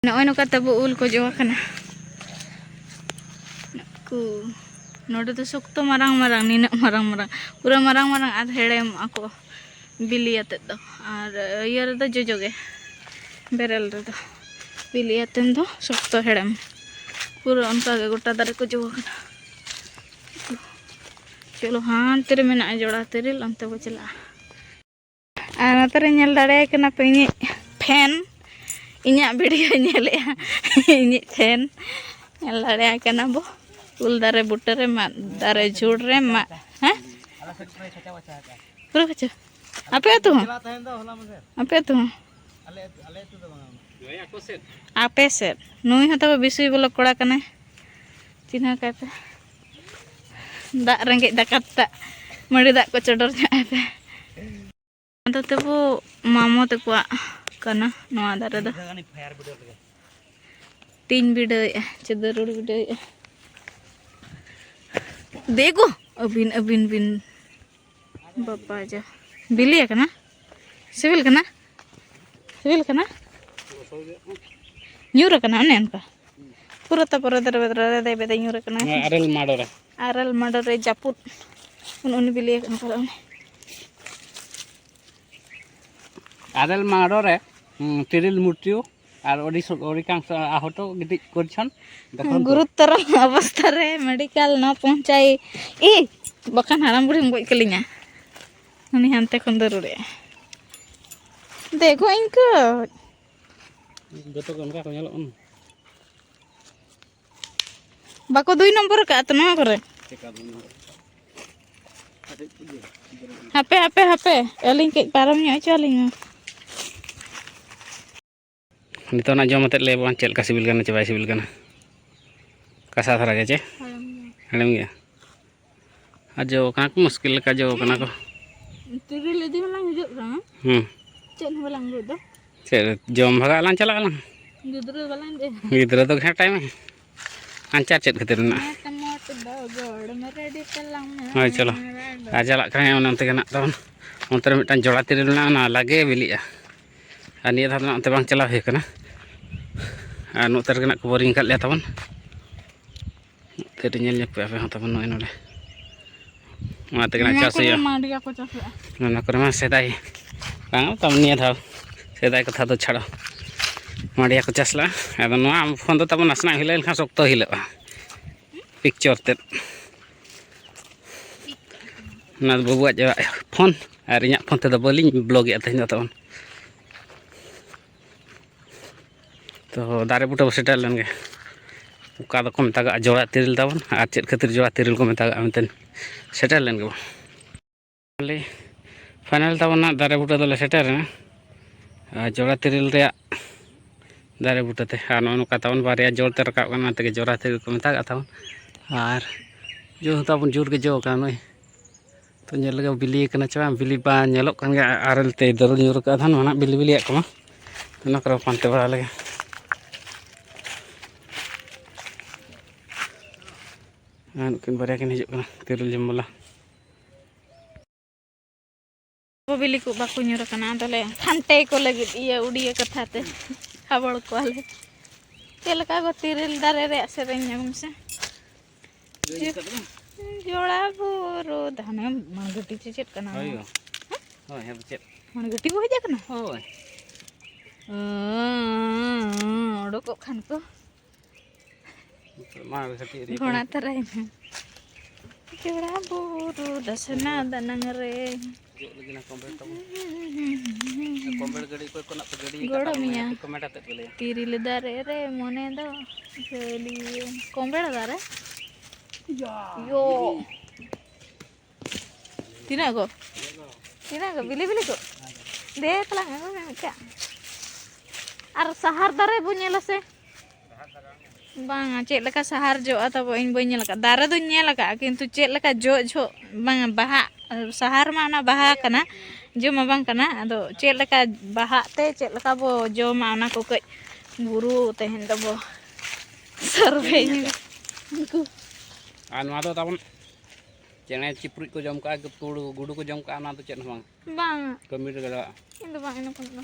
ᱱᱚᱜᱼᱚᱭ ᱱᱚᱝᱠᱟ ᱛᱟᱵᱚ ᱩᱞ ᱠᱚ ᱡᱚ ᱟᱠᱟᱱᱟ᱾ ᱱᱩᱠᱩ ᱱᱚᱰᱮ ᱫᱚ ᱥᱚᱠᱛᱚ ᱢᱟᱨᱟᱝ ᱢᱟᱨᱟᱝ, ᱱᱤᱱᱟᱹᱜ ᱢᱟᱨᱟᱝ ᱢᱟᱨᱟᱝ, ᱯᱩᱨᱟᱹ ᱢᱟᱨᱟᱝ ᱢᱟᱨᱟᱝ ᱟᱨ ᱦᱮᱲᱮᱢᱚᱜᱼᱟ ᱠᱚ ᱵᱤᱞᱤ ᱟᱛᱮᱫ ᱫᱚ᱾ ᱟᱨ ᱤᱭᱟᱹ ᱨᱮᱫᱚ ᱡᱚᱡᱚ ᱜᱮ, ᱵᱮᱨᱮᱞ ᱨᱮᱫᱚ᱾ ᱵᱤᱞᱤ ᱟᱛᱮᱫ ᱫᱚ ᱥᱚᱠᱛᱚ ᱦᱮᱲᱮᱢ, ᱯᱩᱨᱟᱹ ᱚᱱᱠᱟ ᱜᱮ ᱜᱚᱴᱟ ᱫᱟᱨᱮ ᱠᱚ ᱡᱚ ᱟᱠᱟᱱᱟ᱾ ᱪᱚᱞᱚ, ᱦᱟᱱᱛᱮ ᱨᱮ ᱢᱮᱱᱟᱜᱼᱟ ᱡᱚᱲᱟ ᱛᱤᱨᱤᱞ, ᱚᱱᱛᱮ ᱵᱚ ᱪᱟᱞᱟᱜᱼᱟ᱾ ᱟᱨ ᱱᱚᱛᱮ ᱨᱮ ᱧᱮᱞ ᱫᱟᱲᱮᱭᱟᱭ ᱠᱟᱱᱟ ᱯᱮ ᱤᱧᱤᱡ ᱯᱷᱮᱱ, ᱤᱧᱟᱹᱜ ᱵᱷᱤᱰᱤᱭᱳ ᱧᱮᱞᱮᱜᱼᱟ ᱤᱧᱤᱡ ᱯᱷᱮᱱ᱾ ᱧᱮᱞ ᱫᱟᱲᱮᱭᱟᱭ ᱠᱟᱱᱟ ᱵᱚ, ᱩᱞ ᱫᱟᱨᱮ ᱵᱩᱴᱟᱹ ᱨᱮ, ᱢᱟᱫ ᱫᱟᱨᱮ ᱡᱷᱩᱲ ᱨᱮ, ᱢᱟᱫ, ᱦᱮᱸ? ᱯᱩᱨᱟᱹ ᱠᱟᱪᱟ᱾ ᱟᱯᱮ ᱟᱹᱛᱩ ᱦᱚᱸ? ᱟᱯᱮ ᱟᱹᱛᱩ ᱦᱚᱸ? ᱟᱯᱮ ᱥᱮᱫ᱾ ᱱᱩᱭ ᱦᱚᱸ ᱛᱟᱵᱚ ᱵᱤᱥᱩᱭ ᱵᱞᱚᱜ ᱠᱚᱲᱟ ᱠᱟᱱᱟᱭ᱾ ᱪᱤᱱᱦᱟᱹ ᱠᱟᱭ ᱯᱮ᱾ ᱫᱟᱜ ᱨᱮᱸᱜᱮᱡ ᱫᱟᱠᱟ ᱫᱟᱜ, ᱢᱟᱹᱰᱤ ᱫᱟᱜ ᱠᱚ ᱪᱚᱰᱚᱨ ᱧᱚᱜ ᱟᱭ ᱯᱮ᱾ ᱟᱫᱚ ᱛᱟᱵᱚ ᱢᱟᱢᱚ ᱛᱟᱠᱚᱣᱟᱜ ᱠᱟᱱᱟ ᱱᱚᱣᱟ ᱫᱟᱨᱮ ᱫᱚ᱾ ᱛᱤᱧ ᱵᱤᱰᱟᱹᱣᱮᱫᱼᱟ, ᱪᱮ ᱫᱟᱹᱨᱩᱲ ᱵᱤᱰᱟᱹᱣᱮᱫᱼᱟ᱾ ᱫᱮᱜᱳ, ᱟᱹᱵᱤᱱ, ᱟᱹᱵᱤᱱ ᱵᱤᱱ᱾ ᱵᱟᱵᱟ ᱡᱟ, ᱵᱤᱞᱤ ᱟᱠᱟᱱᱟ? ᱥᱤᱵᱤᱞ ᱠᱟᱱᱟ? ᱥᱤᱵᱤᱞ ᱠᱟᱱᱟ? ᱧᱩᱨ ᱟᱠᱟᱱᱟ ᱚᱱᱮ ᱚᱱᱠᱟ᱾ ᱯᱩᱨᱟᱹ ᱛᱟᱯᱚᱨᱮ ᱫᱮᱨᱮ ᱵᱮᱫᱨᱮ ᱨᱮ ᱫᱮᱵᱮ ᱫᱮ ᱧᱩᱨ ᱟᱠᱟᱱᱟ᱾ ᱦᱮᱸ, ᱟᱨᱮᱞ ᱢᱟᱰᱚ ᱨᱮ᱾ ᱟᱨᱮᱞ ᱢᱟᱰᱚ ᱨᱮ ᱡᱟᱹᱯᱩᱫ᱾ ᱩᱱ ᱩᱱᱤ ᱵᱤᱞᱤ ᱟᱠᱟᱱᱟ ᱯᱟᱞᱮ ᱩᱱᱤ᱾ ᱟᱨᱮᱞ ᱢᱟᱰᱚ ᱨᱮ, ᱦᱩᱸ, ᱛᱤᱨᱤᱞ ᱢᱩᱨᱛᱤᱭᱳ ᱟᱨ ᱚᱰᱤ ᱥᱚ-, ᱚᱰᱤᱠᱟᱝᱥᱚ ᱟᱦᱚᱛᱚ ᱜᱤᱛᱤᱡ ᱠᱚᱨᱪᱷᱚᱱ᱾ ᱫᱮᱠᱷᱚᱱ ᱛᱚ᱾ ᱜᱩᱨᱩᱛᱚᱨ ᱚᱵᱚᱥᱛᱷᱟ ᱨᱮ ᱢᱮᱰᱤᱠᱟᱞ ᱱᱚ ᱯᱚᱦᱪᱟᱭ᱾ ᱤ, ᱵᱟᱠᱷᱟᱱ ᱦᱟᱲᱟᱢ ᱵᱩᱲᱦᱤᱢ ᱜᱚᱡ ᱠᱟᱹᱞᱤᱧᱟ᱾ ᱩᱱᱤ ᱦᱟᱱᱛᱮ ᱠᱷᱚᱱ ᱫᱚ ᱨᱩᱲᱮᱜᱼᱟ᱾ ᱫᱮᱠᱷᱚ ᱤᱧ ᱠᱚ᱾ ᱡᱚᱛᱚ ᱜᱮ ᱚᱱᱠᱟ ᱠᱚ ᱧᱮᱞᱚᱜ ᱠᱟᱱᱟ᱾ ᱵᱟᱠᱚ ᱫᱩᱭ ᱱᱚᱢᱵᱚᱨ ᱟᱠᱟᱫᱼᱟ ᱛᱚ ᱱᱚᱣᱟ ᱠᱚᱨᱮ᱾ ᱦᱟᱯᱮ, ᱦᱟᱯᱮ, ᱦᱟᱯᱮ, ᱟᱹᱞᱤᱧ ᱠᱟᱹᱡ ᱯᱟᱨᱚᱢ ᱧᱚᱜ ᱦᱚᱪᱚ ᱟᱹᱞᱤᱧ ᱢᱮ᱾ ᱱᱤᱛᱚᱜ ᱱᱟᱜ ᱡᱚᱢ ᱟᱛᱮᱫ ᱞᱟᱹᱭ ᱟᱵᱚᱱ ᱪᱮᱫ ᱞᱮᱠᱟ ᱥᱤᱵᱤᱞ ᱠᱟᱱᱟ ᱪᱮ ᱵᱟᱭ ᱥᱤᱵᱤᱞ ᱠᱟᱱᱟ᱾ ᱠᱟᱥᱟ ᱫᱷᱟᱨᱟ ᱜᱮ ᱪᱮ? ᱦᱮᱲᱮᱢ ᱜᱮᱭᱟ᱾ ᱦᱮᱲᱮᱢ ᱜᱮᱭᱟ᱾ ᱟᱨ ᱡᱚ ᱠᱟᱱᱟ ᱠᱚ, ᱢᱩᱥᱠᱤᱞ ᱞᱮᱠᱟ ᱡᱚ ᱠᱟᱱᱟ ᱠᱚ᱾ ᱛᱤᱨᱤᱞ ᱤᱫᱤ ᱦᱚᱸᱞᱟᱝ ᱦᱤᱡᱩᱜ ᱠᱟᱱᱟ᱾ ᱦᱩᱸ᱾ ᱪᱮᱫ ᱦᱚᱸ ᱵᱟᱞᱟᱝ ᱟᱹᱜᱩᱭᱮᱫ ᱫᱚ᱾ ᱪᱮᱫ ᱡᱚᱢ ᱵᱷᱟᱜᱟᱜ ᱟᱞᱟᱝ, ᱪᱟᱞᱟᱜ ᱟᱞᱟᱝ? ᱜᱤᱫᱽᱨᱟᱹ ᱵᱟᱞᱟᱝ ᱤᱫᱤ᱾ ᱜᱤᱫᱽᱨᱟᱹ ᱫᱚ ᱜᱷᱮᱸᱴᱟᱭ ᱢᱮ᱾ ᱟᱧᱪᱟᱨ ᱪᱮᱫ ᱠᱷᱟᱹᱛᱤᱨ ᱢᱮᱱᱟᱜᱼᱟ? ᱦᱮᱸ, ᱛᱚ ᱢᱚᱴ ᱫᱚ ᱜᱚᱲ ᱢᱮ ᱨᱮᱰᱤ ᱛᱟᱞᱟᱝ ᱢᱮ᱾ ᱦᱳᱭ, ᱪᱚᱞᱚ᱾ ᱟᱨ ᱪᱟᱞᱟᱜ ᱠᱟᱱᱟᱭ ᱚᱱᱮ ᱚᱱᱛᱮ ᱜᱮ ᱱᱟᱜ ᱛᱟᱵᱚᱱ᱾ ᱚᱱᱛᱮ ᱨᱮ ᱢᱤᱫᱴᱟᱝ ᱡᱚᱲᱟ ᱛᱤᱨᱤᱞ ᱢᱮᱱᱟᱜᱼᱟ, ᱚᱱᱟ ᱞᱟᱜᱮ ᱵᱤᱞᱤᱜᱼᱟ᱾ ᱟᱨ ᱱᱤᱭᱟᱹ ᱫᱷᱟᱣ ᱫᱚ ᱱᱟᱜ ᱚᱱᱛᱮ ᱵᱟᱝ ᱪᱟᱞᱟᱣ ᱦᱩᱭ ᱠᱟᱱᱟ᱾ ᱟᱨ ᱱᱚᱛᱮ ᱨᱮᱜᱮ ᱱᱟᱜ ᱠᱚ ᱵᱳᱨᱤᱝ ᱟᱠᱟᱫ ᱞᱮᱭᱟ ᱛᱟᱵᱚᱱ᱾ ᱠᱟᱹᱴᱤᱡ ᱧᱮᱞ ᱧᱚᱜ ᱯᱮ ᱟᱯᱮ ᱦᱚᱸ ᱛᱟᱵᱚᱱ ᱱᱚᱜᱼᱚᱭ ᱱᱚᱰᱮ᱾ ᱚᱱᱟ ᱛᱮᱜᱮ ᱱᱟᱜ ᱱᱚᱣᱟ ᱪᱟᱥ ᱠᱚᱨᱮ ᱦᱩᱭᱩᱜᱼᱟ᱾ ᱢᱟᱹᱰᱤᱭᱟ ᱠᱚ ᱪᱟᱥ ᱞᱮᱜᱼᱟ᱾ ᱱᱚᱣᱟ ᱠᱚᱨᱮ ᱢᱟ ᱥᱮᱫᱟᱭ, ᱵᱟᱝ ᱛᱟᱵᱚᱱ ᱱᱤᱭᱟᱹ ᱫᱷᱟᱣ, ᱥᱮᱫᱟᱭ ᱠᱟᱛᱷᱟ ᱫᱚ ᱪᱷᱟᱲᱟ᱾ ᱢᱟᱹᱰᱤᱭᱟ ᱠᱚ ᱪᱟᱥ ᱞᱮᱜᱼᱟ᱾ ᱟᱫᱚ ᱱᱚᱣᱟ ᱯᱷᱳᱱ ᱫᱚ ᱛᱟᱵᱚᱱ ᱱᱟᱥᱮᱱᱟᱜ ᱦᱤᱞᱟᱹᱣ ᱞᱮᱱᱠᱷᱟᱱ ᱥᱚᱠᱛᱚ ᱦᱤᱞᱟᱹᱜᱼᱟ᱾ ᱯᱤᱠᱪᱚᱨ ᱛᱮᱫ᱾ ᱚᱱᱟ ᱫᱚ ᱵᱟᱹᱵᱩᱣᱟᱜ ᱯᱷᱳᱱ ᱟᱨ ᱤᱧᱟᱹᱜ ᱯᱷᱳᱱ ᱛᱮᱫᱚ ᱵᱟᱹᱞᱤᱧ ᱵᱞᱚᱜᱮᱫᱼᱟ ᱛᱮᱦᱮᱧ ᱫᱚ ᱛᱟᱵᱚᱱ᱾ ᱛᱚ, ᱫᱟᱨᱮ ᱵᱩᱴᱟᱹ ᱵᱚ ᱥᱮᱴᱮᱨ ᱞᱮᱱ ᱜᱮ᱾ ᱚᱠᱟ ᱫᱚᱠᱚ ᱢᱮᱛᱟᱜᱟᱜᱼᱟ ᱡᱚᱲᱟ ᱛᱤᱨᱤᱞ ᱛᱟᱵᱚᱱ, ᱟᱨ ᱪᱮᱫ ᱠᱷᱟᱹᱛᱤᱨ ᱡᱚᱲᱟ ᱛᱤᱨᱤᱞ ᱠᱚ ᱢᱮᱛᱟᱜᱟᱜᱼᱟ ᱢᱮᱱᱛᱮ ᱥᱮᱴᱮᱨ ᱞᱮᱱ ᱜᱮᱵᱚᱱ᱾ ᱯᱷᱟᱭᱱᱟᱞ ᱛᱟᱵᱚᱱ ᱱᱟᱜ ᱫᱟᱨᱮ ᱵᱩᱴᱟᱹ ᱫᱚᱞᱮ ᱥᱮᱴᱮᱨ ᱮᱱᱟ᱾ ᱟᱨ ᱡᱚᱲᱟ ᱛᱤᱨᱤᱞ ᱨᱮᱭᱟᱜ ᱫᱟᱨᱮ ᱵᱩᱴᱟᱹ ᱛᱮ, ᱟᱨ ᱱᱚᱜᱼᱚ ᱱᱚᱝᱠᱟ ᱛᱟᱵᱚᱱ ᱵᱟᱨᱭᱟ ᱡᱚᱲ ᱛᱮ ᱨᱟᱠᱟᱵ ᱠᱟᱱᱟ, ᱚᱱᱟ ᱛᱮᱜᱮ ᱡᱚᱲᱟ ᱛᱤᱨᱤᱞ ᱠᱚ ᱢᱮᱛᱟᱜᱟᱜ ᱛᱟᱵᱚᱱ᱾ ᱟᱨ ᱡᱚ ᱦᱚᱸ ᱛᱟᱵᱚᱱ ᱡᱳᱨ ᱜᱮ ᱡᱚ ᱠᱟᱱᱟ ᱱᱚᱜᱼᱚᱭ᱾ ᱛᱚ ᱧᱮᱞ ᱞᱮᱜᱮ ᱵᱤᱞᱤ ᱠᱟᱱᱟ ᱪᱮ ᱵᱟᱝ, ᱵᱤᱞᱤ ᱵᱟᱝ ᱧᱮᱞᱚᱜ ᱠᱟᱱ ᱜᱮᱭᱟ, ᱟᱨᱮᱞ ᱛᱮ ᱫᱟᱹᱨᱩᱲ ᱧᱩᱨ ᱠᱟᱜᱼᱟ ᱫᱷᱟᱱ ᱢᱟᱱᱟᱜ ᱵᱤᱞᱤ ᱵᱤᱞᱤᱭᱟᱜ ᱠᱟᱱᱟ᱾ ᱚᱱᱟ ᱠᱚᱨᱮ ᱯᱟᱱᱛᱮ ᱵᱟᱲᱟ ᱞᱮᱜᱮ᱾ ᱟᱨ ᱱᱩᱠᱤᱱ ᱵᱟᱨᱭᱟ ᱠᱤᱱ ᱦᱤᱡᱩᱜ ᱠᱟᱱᱟ ᱛᱤᱨᱤᱞ ᱡᱚᱢ ᱵᱟᱞᱟ᱾ ᱵᱤᱞᱤ ᱠᱚ ᱵᱟᱠᱚ ᱧᱩᱨ ᱟᱠᱟᱱᱟ, ᱟᱫᱚᱞᱮ ᱯᱷᱟᱱᱴᱮ ᱠᱚ ᱞᱟᱹᱜᱤᱫ ᱤᱭᱟᱹ ᱩᱰᱤᱭᱟᱹ ᱠᱟᱛᱷᱟ ᱛᱮ ᱦᱟᱵᱚᱲ ᱠᱚᱣᱟᱞᱮ᱾ ᱪᱮᱫ ᱞᱮᱠᱟ ᱜᱚ ᱛᱤᱨᱤᱞ ᱫᱟᱨᱮ ᱨᱮᱭᱟᱜ ᱥᱮᱨᱮᱧ ᱟᱸᱡᱚᱢ ᱢᱮᱥᱮ? ᱡᱚᱲᱟ ᱵᱩᱨᱩ ᱫᱷᱟᱱᱮ ᱢᱟᱲᱜᱷᱟᱹᱴᱤ ᱪᱮ ᱪᱮᱫ ᱠᱟᱱᱟ? ᱦᱳᱭ ᱱᱚᱣᱟ? ᱜᱚ᱾ ᱦᱳᱭ, ᱦᱮᱸ, ᱪᱮᱫ? ᱢᱟᱲᱜᱷᱟᱹᱴᱤ ᱠᱚ ᱦᱮᱡ ᱟᱠᱟᱱᱟ? ᱦᱳᱭ᱾ ᱚᱰᱚᱠᱚᱜ ᱠᱷᱟᱱ ᱠᱚ᱾ ᱢᱟᱲᱜᱷᱟᱹᱴᱤ ᱨᱮ ᱜᱷᱚᱲᱟ ᱛᱟᱨᱟᱭᱮᱱᱟ᱾ ᱡᱚᱲᱟ ᱵᱩᱨᱩ ᱫᱷᱟᱥᱱᱟ ᱫᱟᱱᱟᱝ ᱨᱮ᱾ ᱡᱚᱜ ᱞᱟᱹᱜᱤᱫ ᱱᱟ ᱠᱚᱢᱵᱮᱲ ᱛᱟᱵᱚᱱ᱾ ᱠᱚᱢᱵᱮᱲ ᱜᱟᱹᱰᱤ ᱚᱠᱚᱭ ᱠᱚ ᱱᱟᱜ ᱯᱮ ᱜᱟᱹᱰᱤ ᱟᱠᱟᱫ ᱜᱚᱲᱚ ᱛᱟᱵᱚᱱᱟ, ᱢᱮᱭᱟ᱾ ᱠᱚᱢᱮᱱᱴ ᱟᱛᱮᱫ ᱯᱮ ᱞᱟᱹᱭᱟ᱾ ᱛᱤᱨᱤᱞ ᱫᱟᱨᱮ ᱨᱮ ᱢᱚᱱᱮ ᱫᱚ ᱡᱷᱟᱹᱞᱤᱭᱮᱱ᱾ ᱠᱚᱢᱵᱮᱲ ᱫᱟᱨᱮ? ᱭᱳ᱾ ᱛᱤᱱᱟᱹᱜ ᱜᱚ? ᱛᱤᱱᱟᱹᱜ ᱜᱚ? ᱵᱤᱞᱤ ᱵᱤᱞᱤ ᱠᱚ? ᱫᱮ ᱛᱟᱞᱟᱝ ᱟᱹᱜᱩᱭ ᱢᱮ ᱢᱤᱫᱴᱟᱝ᱾ ᱟᱨ ᱥᱟᱦᱟᱨ ᱫᱟᱨᱮ ᱵᱚ ᱧᱮᱞᱟ ᱥᱮ? ᱵᱟᱝᱟ, ᱪᱮᱫ ᱞᱮᱠᱟ ᱥᱟᱦᱟᱨ ᱡᱚᱜᱼᱟ ᱛᱟᱵᱚ, ᱤᱧ ᱵᱟᱹᱧ ᱧᱮᱞ ᱟᱠᱟᱫᱼᱟ᱾ ᱫᱟᱨᱮ ᱫᱚᱧ ᱧᱮᱞ ᱟᱠᱟᱫᱼᱟ, ᱠᱤᱱᱛᱩ ᱪᱮᱫ ᱞᱮᱠᱟ ᱡᱚᱜ ᱡᱚᱦᱚᱜ, ᱵᱟᱝᱟ, ᱵᱟᱦᱟ, ᱥᱟᱦᱟᱨ ᱢᱟ ᱚᱱᱟ ᱵᱟᱦᱟ ᱠᱟᱱᱟ, ᱡᱚ ᱢᱟ ᱵᱟᱝ ᱠᱟᱱᱟ᱾ ᱟᱫᱚ ᱪᱮᱫ ᱞᱮᱠᱟ ᱵᱟᱦᱟᱜ ᱛᱮ ᱪᱮᱫ ᱞᱮᱠᱟ ᱵᱚ ᱡᱚᱢᱟ, ᱚᱱᱟ ᱠᱚ ᱠᱟᱹᱡ ᱜᱩᱨᱩ ᱛᱮᱦᱮᱧ ᱫᱚᱵᱚ ᱥᱟᱨᱵᱷᱮ ᱧᱚᱜᱟ᱾ ᱩᱱᱠᱩ ᱟᱨ ᱱᱚᱣᱟ ᱫᱚ ᱛᱟᱵᱚᱱ ᱪᱮᱬᱮ ᱪᱤᱯᱨᱩᱡ ᱠᱚ ᱡᱚᱢ ᱠᱟᱜᱼᱟ, ᱛᱩᱲ ᱜᱩᱰᱩ ᱠᱚ ᱡᱚᱢ ᱠᱟᱜᱼᱟ, ᱚᱱᱟ ᱫᱚ ᱪᱮᱫ ᱦᱚᱸ ᱵᱟᱝ᱾ ᱵᱟᱝ᱾ ᱠᱟᱹᱢᱤ ᱨᱮᱜᱮ ᱞᱟᱜᱟᱜᱼᱟ᱾ ᱤᱧ ᱫᱚ ᱵᱟᱝ, ᱤᱱᱟᱹ ᱠᱷᱚᱱ ᱫᱚ᱾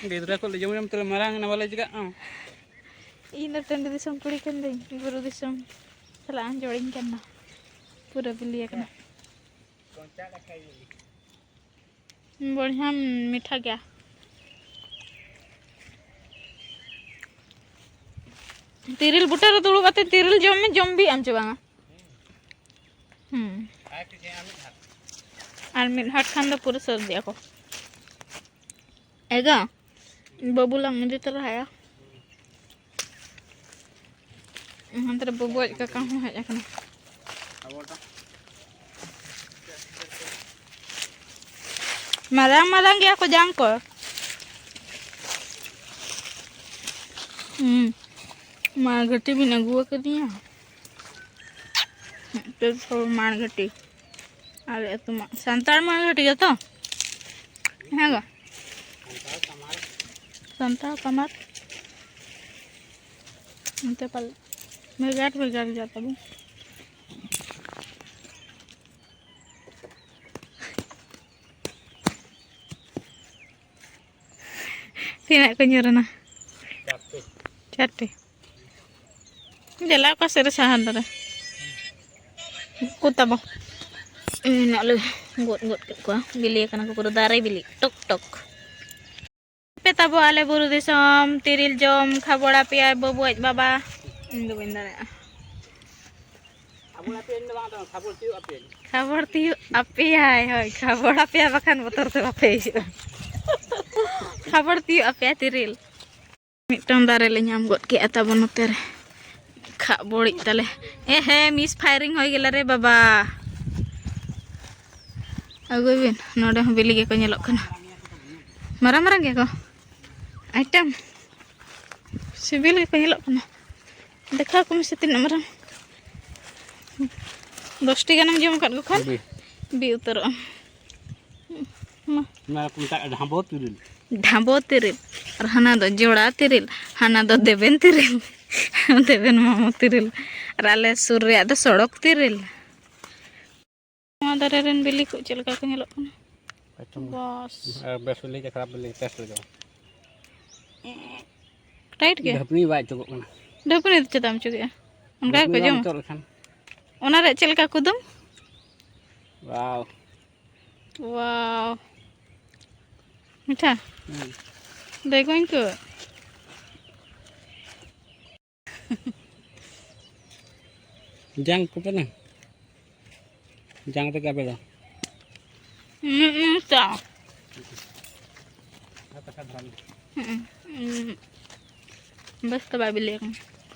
ᱜᱤᱫᱽᱨᱟᱹ ᱠᱚ ᱞᱮ ᱡᱚᱢ ᱡᱚᱢ ᱛᱮᱞᱮ ᱢᱟᱨᱟᱝ ᱮᱱᱟ, ᱵᱟᱞᱮ ᱪᱤᱠᱟᱹᱜᱼᱟ᱾ ᱤᱧ ᱫᱚ ᱴᱟᱺᱰᱤ ᱫᱤᱥᱚᱢ ᱠᱩᱲᱤ ᱠᱟᱱ ᱫᱚᱧ, ᱵᱩᱨᱩ ᱫᱤᱥᱚᱢ ᱥᱟᱞᱟᱜ ᱟᱢ ᱡᱚᱲᱤᱧ ᱠᱟᱱᱟ᱾ ᱯᱩᱨᱟᱹ ᱵᱤᱞᱤ ᱟᱠᱟᱱᱟ᱾ ᱵᱚᱲᱦᱟᱢ ᱢᱤᱴᱷᱟ ᱜᱮᱭᱟ᱾ ᱛᱤᱨᱤᱞ ᱵᱩᱴᱟᱹ ᱨᱮ ᱫᱩᱲᱩᱵ ᱠᱟᱛᱮ ᱛᱤᱨᱤᱞ ᱡᱚᱢ ᱢᱮ, ᱡᱚᱢ ᱵᱤᱜ ᱟᱢ ᱪᱮ ᱵᱟᱝᱟ? ᱦᱩᱸ᱾ ᱟᱨ ᱢᱤᱫ ᱦᱟᱴ ᱠᱷᱟᱱ ᱫᱚ ᱯᱩᱨᱟᱹ ᱥᱟᱹᱨᱫᱤᱜ ᱟᱠᱚ᱾ ᱮᱜᱟ, ᱵᱟᱹᱵᱩ ᱞᱟᱝ ᱤᱫᱤ ᱛᱚᱨᱟᱭᱟ᱾ ᱦᱟᱱᱛᱮ ᱨᱮ ᱵᱟᱹᱵᱩ ᱟᱡ ᱠᱟᱠᱟ ᱦᱚᱸ ᱦᱮᱡ ᱟᱠᱟᱱᱟ᱾ ᱢᱟᱨᱟᱝ ᱢᱟᱨᱟᱝ ᱜᱮᱭᱟ ᱠᱚ ᱡᱟᱝ ᱠᱚ᱾ ᱦᱩᱸ, ᱢᱟᱲᱜᱷᱟᱹᱴᱤ ᱵᱤᱱ ᱟᱹᱜᱩ ᱟᱠᱟᱫᱤᱧᱟ᱾ ᱢᱤᱫᱴᱮᱱ ᱥᱚᱨ ᱢᱟᱲᱜᱷᱟᱹᱴᱤ᱾ ᱟᱞᱮ ᱟᱹᱛᱩ ᱢᱟ ᱥᱟᱱᱛᱟᱲ ᱢᱟᱲᱜᱷᱟᱹᱴᱤ ᱜᱮᱛᱚ? ᱦᱮᱸ ᱜᱚ? ᱥᱟᱱᱛᱟᱲ ᱠᱟᱢᱟᱨ᱾ ᱚᱱᱛᱮ ᱯᱟᱞᱮ ᱵᱷᱮᱜᱟᱨ ᱵᱷᱮᱜᱟᱨ ᱜᱮᱭᱟ ᱛᱟᱵᱚᱱ᱾ ᱛᱤᱱᱟᱹᱜ ᱠᱚ ᱧᱩᱨ ᱮᱱᱟ? ᱪᱟᱨᱴᱤ᱾ ᱫᱮᱞᱟ, ᱚᱠᱟ ᱥᱮᱫ ᱨᱮ ᱥᱟᱦᱟᱱ ᱫᱟᱨᱮ? ᱠᱚ ᱛᱟᱵᱚ᱾ ᱢᱮᱱᱟᱜ ᱞᱮ ᱜᱚᱫ ᱜᱚᱫ ᱠᱮᱫ ᱠᱚᱣᱟ᱾ ᱵᱤᱞᱤ ᱟᱠᱟᱱᱟ ᱠᱚ ᱯᱩᱨᱟᱹ ᱫᱟᱨᱮ ᱵᱤᱞᱤ᱾ ᱴᱚᱠ ᱴᱚᱠ᱾ ᱯᱮ ᱛᱟᱵᱚ ᱟᱞᱮ ᱵᱩᱨᱩ ᱫᱤᱥᱚᱢ, ᱛᱤᱨᱤᱞ ᱡᱚᱢ, ᱠᱷᱟᱵᱚᱲ ᱟᱯᱮᱭᱟᱭ ᱵᱟᱹᱵᱩ ᱟᱡ ᱵᱟᱵᱟ᱾ ᱤᱧ ᱫᱚ ᱵᱟᱹᱧ ᱫᱟᱲᱮᱭᱟᱜᱼᱟ᱾ ᱠᱷᱟᱵᱚᱲ ᱟᱯᱮᱭᱟᱭ, ᱤᱧ ᱫᱚ ᱵᱟᱝ ᱫᱚ, ᱠᱷᱟᱵᱚᱲ ᱛᱤᱭᱳᱜ ᱟᱯᱮᱭᱟᱭ᱾ ᱠᱷᱟᱵᱚᱲ ᱛᱤᱭᱳᱜ ᱟᱯᱮᱭᱟᱭ, ᱦᱳᱭ, ᱠᱷᱟᱵᱚᱲ ᱟᱯᱮᱭᱟ ᱵᱟᱠᱷᱟᱱ ᱵᱚᱛᱚᱨ ᱛᱮ ᱵᱟᱯᱮ ᱦᱤᱡᱩᱜᱼᱟ᱾ ᱠᱷᱟᱵᱚᱲ ᱛᱤᱭᱳᱜ ᱟᱯᱮᱭᱟᱭ ᱛᱤᱨᱤᱞ᱾ ᱢᱤᱫᱴᱟᱝ ᱫᱟᱨᱮ ᱞᱮ ᱧᱟᱢ ᱜᱚᱫ ᱠᱮᱜᱼᱟ ᱛᱟᱵᱚ ᱱᱚᱛᱮ ᱨᱮ᱾ ᱠᱷᱟᱜ ᱵᱚᱲᱤᱡ ᱛᱟᱞᱮ᱾ ᱮ ᱦᱮ, ᱢᱤᱥ ᱯᱷᱟᱭᱨᱤᱝ ᱦᱩᱭ ᱜᱮᱞᱟ ᱨᱮ ᱵᱟᱵᱟ᱾ ᱟᱹᱜᱩᱭ ᱵᱤᱱ, ᱱᱚᱰᱮ ᱦᱚᱸ ᱵᱤᱞᱤ ᱜᱮᱠᱚ ᱧᱮᱞᱚᱜ ᱠᱟᱱᱟ᱾ ᱢᱟᱨᱟᱝ ᱢᱟᱨᱟᱝ ᱜᱮᱭᱟ ᱠᱚ᱾ ᱟᱭᱴᱮᱢ᱾ ᱥᱤᱵᱤᱞ ᱜᱮᱠᱚ ᱧᱮᱞᱚᱜ ᱠᱟᱱᱟ᱾ ᱫᱮᱠᱷᱟᱣ ᱠᱚ ᱢᱮᱥᱮ ᱛᱤᱱᱟᱹᱜ ᱢᱟᱨᱟᱝ᱾ ᱫᱚᱥᱴᱤ ᱜᱟᱱᱮᱢ ᱡᱚᱢ ᱟᱠᱟᱫ ᱠᱚ ᱠᱷᱟᱱ ᱵᱤ᱾ ᱵᱤ ᱩᱛᱟᱹᱨᱚᱜ ᱟᱢ᱾ ᱢᱟ᱾ ᱱᱚᱣᱟ ᱠᱚ ᱢᱮᱛᱟᱜᱼᱟ ᱰᱷᱟᱸᱵᱚ ᱛᱤᱨᱤᱞ᱾ ᱰᱷᱟᱸᱵᱚ ᱛᱤᱨᱤᱞ᱾ ᱟᱨ ᱦᱟᱱᱟ ᱫᱚ ᱡᱚᱲᱟ ᱛᱤᱨᱤᱞ᱾ ᱦᱟᱱᱟ ᱫᱚ ᱫᱮᱵᱮᱱ ᱛᱤᱨᱤᱞ᱾ ᱫᱮᱵᱮᱱ ᱢᱟᱢᱚ ᱛᱤᱨᱤᱞ᱾ ᱟᱨ ᱟᱞᱮ ᱥᱩᱨ ᱨᱮᱭᱟᱜ ᱫᱚ ᱥᱚᱲᱚᱠ ᱛᱤᱨᱤᱞ᱾ ᱱᱚᱣᱟ ᱫᱟᱨᱮ ᱨᱮᱱ ᱵᱤᱞᱤ ᱠᱚ ᱪᱮᱫ ᱞᱮᱠᱟ ᱠᱚ ᱧᱮᱞᱚᱜ ᱠᱟᱱᱟ? ᱮᱠᱫᱚᱢ᱾ ᱵᱟᱥ᱾ ᱟᱨ ᱵᱮᱥ ᱵᱤᱞᱤ ᱪᱮ ᱠᱷᱟᱨᱟᱯ ᱵᱤᱞᱤ ᱴᱮᱥᱴ ᱞᱟᱜᱟᱣ᱾ ᱴᱟᱭᱤᱴ ᱜᱮ? ᱰᱷᱟᱹᱯᱱᱤ ᱵᱟᱭ ᱚᱪᱚᱜᱚᱜ ᱠᱟᱱᱟ᱾ ᱰᱷᱟᱹᱯᱱᱤ ᱫᱚ ᱪᱮᱫᱟᱜ ᱮᱢ ᱚᱪᱚᱜᱮᱜᱼᱟ? ᱚᱱᱠᱟ ᱜᱮᱠᱚ ᱰᱷᱟᱹᱯᱱᱤ ᱵᱟᱢ ᱡᱚᱢᱟ? ᱚᱪᱚᱜ ᱞᱮᱠᱷᱟᱱ᱾ ᱚᱱᱟ ᱨᱮᱭᱟᱜ ᱪᱮᱫ ᱞᱮᱠᱟ ᱠᱩᱫᱩᱢ? ᱣᱟᱣ᱾ ᱣᱟᱣ᱾ ᱢᱤᱴᱷᱟ? ᱦᱩᱸ᱾ ᱫᱟᱹᱭ ᱠᱚᱧ ᱠᱚ᱾ ᱡᱟᱝ ᱠᱚᱯᱮ ᱱᱟ? ᱡᱟᱝ ᱛᱮᱜᱮ ᱟᱯᱮ ᱫᱚ? ᱦᱩᱸ, ᱦᱩᱸ, ᱪᱟ᱾ ᱦᱩᱸ, ᱦᱩᱸ᱾ ᱵᱮᱥ ᱛᱚ ᱵᱟᱭ ᱵᱤᱞᱤ ᱟᱠᱟᱱᱟ᱾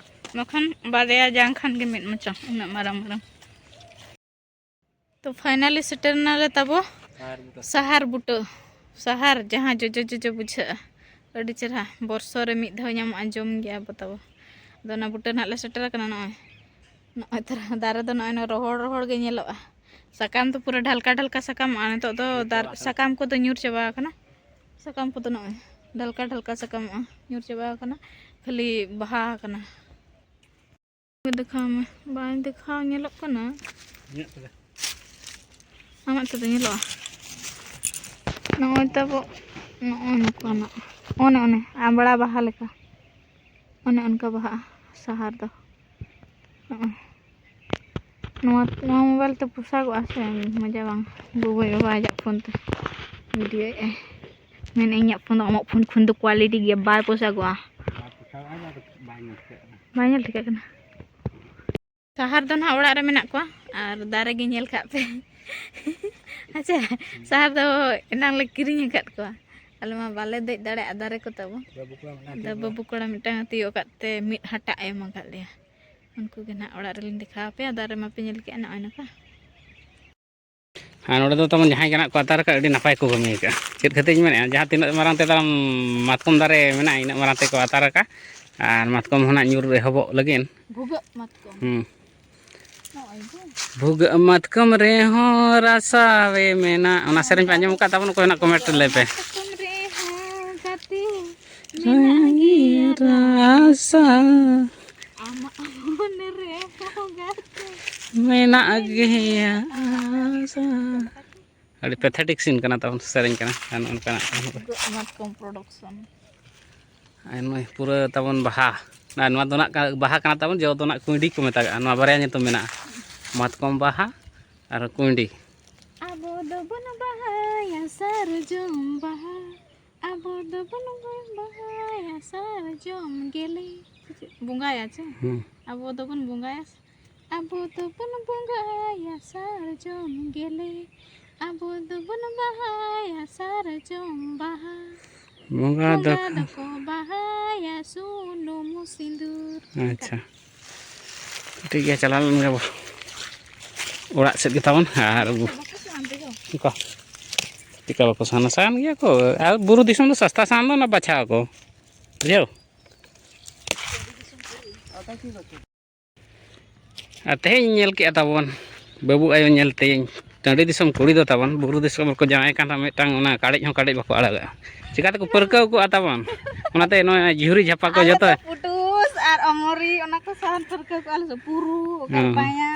ᱵᱟᱠᱷᱟᱱ ᱵᱟᱨᱭᱟ ᱡᱟᱝ ᱠᱷᱟᱱ ᱜᱮ ᱢᱤᱫ ᱢᱚᱪᱟ, ᱩᱱᱟᱹᱜ ᱢᱟᱨᱟᱝ ᱢᱟᱨᱟᱝ᱾ ᱛᱚ finally ᱥᱮᱴᱮᱨ ᱱᱟᱞᱮ ᱛᱟᱵᱚ ᱥᱟᱦᱟᱨ ᱵᱩᱴᱟᱹ᱾ ᱥᱟᱦᱟᱨ ᱵᱩᱴᱟᱹ᱾ ᱥᱟᱦᱟᱨ, ᱡᱟᱦᱟᱸ ᱡᱚᱡᱚ ᱡᱚᱡᱚ ᱵᱩᱡᱷᱟᱹᱜᱼᱟ, ᱟᱹᱰᱤ ᱪᱮᱨᱦᱟ᱾ ᱵᱚᱨᱥᱚ ᱨᱮ ᱢᱤᱫ ᱫᱷᱟᱣ ᱧᱟᱢᱚᱜᱼᱟ, ᱡᱚᱢ ᱜᱮᱭᱟ ᱵᱚ ᱛᱟᱵᱚ᱾ ᱟᱫᱚ ᱚᱱᱟ ᱵᱩᱴᱟᱹ ᱱᱟᱦᱟᱜ ᱞᱮ ᱥᱮᱴᱮᱨ ᱟᱠᱟᱱᱟ᱾ ᱱᱚᱜᱼᱚᱭ, ᱱᱚᱜᱼᱚᱭ ᱛᱚᱨᱟ ᱫᱟᱨᱮ ᱫᱚ ᱱᱚᱜᱼᱚᱭ ᱱᱚᱣᱟ ᱨᱚᱦᱚᱲ ᱨᱚᱦᱚᱲ ᱜᱮ ᱧᱮᱞᱚᱜᱼᱟ᱾ ᱥᱟᱠᱟᱢ ᱫᱚ ᱯᱩᱨᱟᱹ ᱰᱷᱟᱞᱠᱟ ᱰᱷᱟᱞᱠᱟ ᱥᱟᱠᱟᱢᱚᱜᱼᱟ᱾ ᱱᱤᱛᱚᱜ ᱫᱚ ᱧᱩᱨ ᱫᱟᱨ-, ᱪᱟᱵᱟ ᱟᱠᱟᱱᱟ᱾ ᱥᱟᱠᱟᱢ ᱠᱚᱫᱚ ᱧᱩᱨ ᱪᱟᱵᱟ ᱟᱠᱟᱱᱟ᱾ ᱥᱟᱠᱟᱢ ᱠᱚᱫᱚ ᱱᱚᱜᱼᱚᱭ ᱰᱷᱟᱞᱠᱟ ᱰᱷᱟᱞᱠᱟ ᱥᱟᱠᱟᱢᱚᱜᱼᱟ, ᱧᱩᱨ ᱪᱟᱵᱟ ᱟᱠᱟᱱᱟ, ᱠᱷᱟᱹᱞᱤ ᱵᱟᱦᱟ ᱟᱠᱟᱱᱟ᱾ ᱫᱮᱠᱷᱟᱣ ᱢᱮ, ᱵᱟᱭ ᱫᱮᱠᱷᱟᱣ ᱧᱮᱞᱚᱜ ᱠᱟᱱᱟ᱾ ᱤᱧᱟᱹᱜ ᱛᱮᱫᱚ᱾ ᱟᱢᱟᱜ ᱛᱮᱫᱚ ᱧᱮᱞᱚᱜᱼᱟ᱾ ᱱᱚᱜᱼᱚᱭ ᱛᱟᱵᱚ, ᱱᱚᱜᱼᱚᱭ ᱱᱚᱝᱠᱟᱱᱟᱜ᱾ ᱚᱱᱮ ᱚᱱᱮ ᱟᱢᱵᱽᱲᱟ ᱵᱟᱦᱟ ᱞᱮᱠᱟ, ᱚᱱᱮ ᱚᱱᱠᱟ ᱵᱟᱦᱟᱜᱼᱟ ᱥᱟᱦᱟᱨ ᱫᱚ᱾ ᱱᱚᱜᱼᱚᱭ ᱱᱚᱣᱟ, ᱱᱚᱣᱟ ᱢᱳᱵᱟᱭᱤᱞ ᱛᱮ ᱯᱚᱥᱟᱜᱚᱜᱼᱟ ᱥᱮ, ᱢᱚᱡᱟ ᱵᱟᱝ᱾ ᱜᱚᱜᱚᱭ ᱵᱟᱵᱟ ᱟᱡᱟᱜ ᱯᱷᱳᱱ ᱛᱮ ᱵᱷᱤᱰᱤᱭᱳᱭᱮᱫᱼᱟᱭ᱾ ᱢᱮᱱᱮᱫ ᱤᱧᱟᱹᱜ ᱯᱷᱳᱱ ᱫᱚ, ᱟᱢᱟᱜ ᱯᱷᱳᱱ ᱠᱷᱚᱱ ᱫᱚ ᱠᱳᱣᱟᱞᱤᱴᱤ ᱜᱮᱭᱟ, ᱵᱟᱭ ᱯᱚᱥᱟᱜᱚᱜᱼᱟ᱾ ᱵᱟᱭ ᱯᱚᱥᱟᱜᱚᱜᱼᱟ, ᱟᱫᱚ ᱵᱟᱭ ᱧᱮᱞ ᱴᱷᱤᱠᱟᱹᱜ ᱠᱟᱱᱟ᱾ ᱵᱟᱭ ᱧᱮᱞ ᱴᱷᱤᱠᱟᱹᱜ ᱠᱟᱱᱟ᱾ ᱥᱟᱦᱟᱨ ᱫᱚ ᱱᱟᱦᱟᱜ ᱚᱲᱟᱜ ᱨᱮ ᱢᱮᱱᱟᱜ ᱠᱚᱣᱟ ᱟᱨ ᱫᱟᱨᱮ ᱜᱮ ᱧᱮᱞ ᱠᱟᱜ ᱯᱮ᱾ ᱟᱪᱪᱷᱟ, ᱥᱟᱦᱟᱨ ᱫᱚ ᱮᱱᱟᱝ ᱞᱮ ᱠᱤᱨᱤᱧ ᱟᱠᱟᱫ ᱠᱚᱣᱟ, ᱟᱞᱮ ᱢᱟ ᱵᱟᱞᱮ ᱫᱮᱡ ᱫᱟᱲᱮᱭᱟᱜᱼᱟ ᱫᱟᱨᱮ ᱠᱚ ᱛᱟᱵᱚ᱾ ᱵᱟᱹᱵᱩ ᱠᱚᱲᱟ ᱢᱤᱫᱴᱟᱝ ᱟᱫᱚ ᱛᱤᱭᱳᱜ ᱵᱟᱹᱵᱩ ᱠᱚᱲᱟ ᱢᱤᱫᱴᱟᱝ ᱮ ᱛᱤᱭᱳᱜ ᱟᱠᱟᱫ ᱛᱮ ᱢᱤᱫ ᱦᱟᱴᱟᱜ ᱮ ᱮᱢ ᱟᱠᱟᱫ ᱞᱮᱭᱟ᱾ ᱩᱱᱠᱩ ᱜᱮ ᱱᱟᱦᱟᱜ ᱚᱲᱟᱜ ᱨᱮᱞᱤᱧ ᱫᱮᱠᱷᱟᱣ ᱟᱯᱮᱭᱟ, ᱫᱟᱨᱮ ᱢᱟᱯᱮ ᱧᱮᱞ ᱠᱮᱜᱼᱟ ᱱᱚᱜᱼᱚᱭ ᱱᱚᱝᱠᱟ᱾ ᱟᱨ ᱱᱚᱰᱮ ᱫᱚ ᱛᱟᱵᱚᱱ ᱡᱟᱦᱟᱸᱭ ᱜᱮ ᱱᱟᱜ ᱠᱚ ᱟᱛᱟᱨ ᱟᱠᱟᱫ, ᱟᱹᱰᱤ ᱱᱟᱯᱟᱭ ᱠᱚ ᱠᱟᱹᱢᱤ ᱟᱠᱟᱫᱼᱟ᱾ ᱪᱮᱫ ᱠᱷᱟᱹᱛᱤᱨ ᱤᱧ ᱢᱮᱱᱮᱫᱼᱟ, ᱡᱟᱦᱟᱸ ᱛᱤᱱᱟᱹᱜ ᱢᱟᱨᱟᱝ ᱛᱮ ᱛᱟᱵᱚᱱ ᱢᱟᱛᱠᱚᱢ ᱫᱟᱨᱮ ᱢᱮᱱᱟᱜᱼᱟ, ᱤᱱᱟᱹᱜ ᱢᱟᱨᱟᱝ ᱛᱮᱠᱚ ᱟᱛᱟᱨ ᱟᱠᱟᱫᱼᱟ᱾ ᱟᱨ ᱢᱟᱛᱠᱚᱢ ᱦᱚᱸ ᱱᱟᱜ ᱧᱩᱨ ᱮᱦᱚᱵᱚᱜ ᱞᱟᱹᱜᱤᱫ᱾ ᱵᱷᱩᱜᱟᱹᱜ ᱢᱟᱛᱠᱚᱢ᱾ ᱦᱩᱸ᱾ ᱱᱚᱜᱼᱚᱭ ᱡᱮ᱾ ᱵᱷᱩᱜᱟᱹᱜ ᱢᱟᱛᱠᱚᱢ ᱨᱮᱦᱚᱸ ᱨᱟᱥᱟ ᱣᱮ ᱢᱮᱱᱟᱜ, ᱚᱱᱟ ᱥᱮᱨᱮᱧ ᱯᱮ ᱟᱸᱡᱚᱢ ᱟᱠᱟᱫ ᱛᱟᱵᱚᱱ? ᱚᱠᱚᱭ ᱱᱟᱜ ᱠᱚᱢᱮᱱᱴ ᱨᱮ ᱞᱟᱹᱭ ᱯᱮ᱾ ᱢᱟᱛᱠᱚᱢ ᱨᱮᱦᱚᱸ ᱜᱟᱛᱮ ᱢᱮᱱᱟᱜ ᱜᱮᱭᱟ ᱨᱟᱥᱟ᱾ ᱟᱢᱟᱜ ᱢᱚᱱᱮ ᱨᱮ ᱦᱚᱸ ᱜᱟᱛᱮ ᱢᱮᱱᱟᱜ ᱜᱮᱭᱟ ᱟᱥᱟ᱾ ᱟᱹᱰᱤ ᱯᱮᱛᱷᱮᱴᱤᱠ ᱥᱤᱱ ᱠᱟᱱᱟ ᱛᱟᱵᱚᱱ, ᱥᱮᱨᱮᱧ ᱠᱟᱱᱟ ᱟᱨ ᱱᱚᱜᱼᱚ ᱱᱚᱝᱠᱟᱱᱟᱜ᱾ ᱢᱟᱛᱠᱚᱢ ᱯᱨᱚᱰᱟᱠᱥᱚᱱ᱾ ᱟᱨ ᱱᱚᱜᱼᱚᱭ ᱯᱩᱨᱟᱹ ᱛᱟᱵᱚᱱ ᱵᱟᱦᱟ᱾ ᱟᱨ ᱱᱚᱣᱟ ᱫᱚ ᱱᱟᱜ ᱠᱟ-, ᱵᱟᱦᱟ ᱠᱟᱱᱟ ᱛᱟᱵᱚᱱ, ᱡᱚ ᱫᱚ ᱱᱟᱜ ᱠᱩᱸᱭᱰᱤ ᱠᱚ ᱢᱮᱛᱟᱜᱟᱜᱼᱟ᱾ ᱱᱚᱣᱟ ᱵᱟᱨᱭᱟ ᱧᱩᱛᱩᱢ ᱢᱮᱱᱟᱜᱼᱟ, ᱢᱟᱛᱠᱚᱢ ᱵᱟᱦᱟ ᱟᱨ ᱠᱩᱸᱭᱰᱤ᱾ ᱟᱵᱚ ᱫᱚᱵᱚᱱ ᱵᱟᱦᱟᱭᱟ ᱥᱟᱨᱡᱚᱢ ᱵᱟᱦᱟ, ᱟᱵᱚ ᱫᱚᱵᱚᱱ ᱵᱟᱦᱟᱭᱟ ᱥᱟᱨᱡᱚᱢ ᱜᱮᱞᱮ᱾ ᱵᱚᱸᱜᱟᱭᱟ ᱪᱮ? ᱦᱩᱸ᱾ ᱟᱵᱚ ᱫᱚᱵᱚᱱ ᱵᱚᱸᱜᱟᱭᱟ, ᱟᱵᱚ ᱫᱚᱵᱚᱱ ᱵᱚᱸᱜᱟᱭᱟ ᱥᱟᱨᱡᱚᱢ ᱜᱮᱞᱮ, ᱟᱵᱚ ᱫᱚᱵᱚᱱ ᱵᱟᱦᱟᱭᱟ ᱥᱟᱨᱡᱚᱢ ᱵᱟᱦᱟ᱾ ᱵᱚᱸᱜᱟ ᱵᱚᱸᱜᱟ ᱫᱚᱠᱚ ᱫᱚᱠᱚ ᱵᱟᱦᱟᱭᱟ ᱥᱩᱱᱩᱢ ᱥᱤᱸᱫᱩᱨ᱾ ᱟᱪᱪᱷᱟ, ᱴᱷᱤᱠ ᱜᱮᱭᱟ, ᱪᱟᱞᱟᱣ ᱞᱮᱱ ᱜᱮᱵᱚ ᱚᱲᱟᱜ ᱥᱮᱫ ᱜᱮ ᱛᱟᱵᱚᱱ᱾ ᱟᱨ ᱟᱵᱚ ᱵᱟᱠᱚ ᱥᱟᱦᱟᱱ ᱛᱮᱫᱚ? ᱚᱠᱟ? ᱪᱮᱠᱟ ᱵᱟᱠᱚ ᱥᱟᱦᱟᱱᱟ? ᱥᱟᱦᱟᱱ ᱜᱮᱭᱟ ᱠᱚ᱾ ᱟᱨ ᱵᱩᱨᱩ ᱫᱤᱥᱚᱢ ᱫᱚ ᱥᱟᱥᱛᱟ ᱥᱟᱦᱟᱱ ᱫᱚ ᱚᱱᱟ ᱵᱟᱪᱷᱟᱣ ᱟᱠᱚ, ᱵᱩᱡᱷᱟᱹᱣ᱾ ᱟᱨ ᱛᱮᱦᱮᱧ ᱧᱮᱞ ᱠᱮᱜᱼᱟ ᱛᱟᱵᱚᱱ, ᱵᱟᱹᱵᱩ ᱟᱭᱳ ᱧᱮᱞ ᱛᱮᱧ, ᱴᱟᱺᱰᱤ ᱫᱤᱥᱚᱢ ᱠᱩᱲᱤ ᱫᱚ ᱛᱟᱵᱚᱱ, ᱵᱩᱨᱩ ᱫᱤᱥᱚᱢ ᱨᱮᱠᱚ ᱡᱟᱶᱟᱭ ᱠᱟᱱ ᱨᱮᱦᱚᱸ ᱢᱤᱫᱴᱟᱝ ᱚᱱᱟ ᱠᱟᱲᱮᱡ ᱦᱚᱸ ᱠᱟᱲᱮᱡ ᱵᱟᱠᱚ ᱟᱲᱟᱜᱟ᱾ ᱪᱤᱠᱟᱹ ᱛᱮᱠᱚ ᱯᱟᱹᱨᱠᱟᱹᱣ ᱠᱚᱜᱼᱟ ᱛᱟᱵᱚᱱ? ᱚᱱᱟᱛᱮ ᱱᱚᱣᱟ ᱡᱷᱩᱨᱤ ᱡᱷᱟᱯᱟ ᱠᱚ ᱟᱞᱮ ᱡᱚᱛᱚ ᱫᱚ ᱯᱩᱴᱩᱥ ᱟᱨ ᱚᱢᱚᱨᱤ ᱚᱱᱟ ᱠᱚ ᱥᱟᱦᱟᱱ ᱯᱟᱹᱨᱠᱟᱹᱣ ᱠᱚᱜᱼᱟ, ᱟᱞᱮ ᱫᱚ ᱯᱩᱨᱩ, ᱚᱠᱟ ᱦᱮᱸ᱾ ᱯᱟᱭᱟ,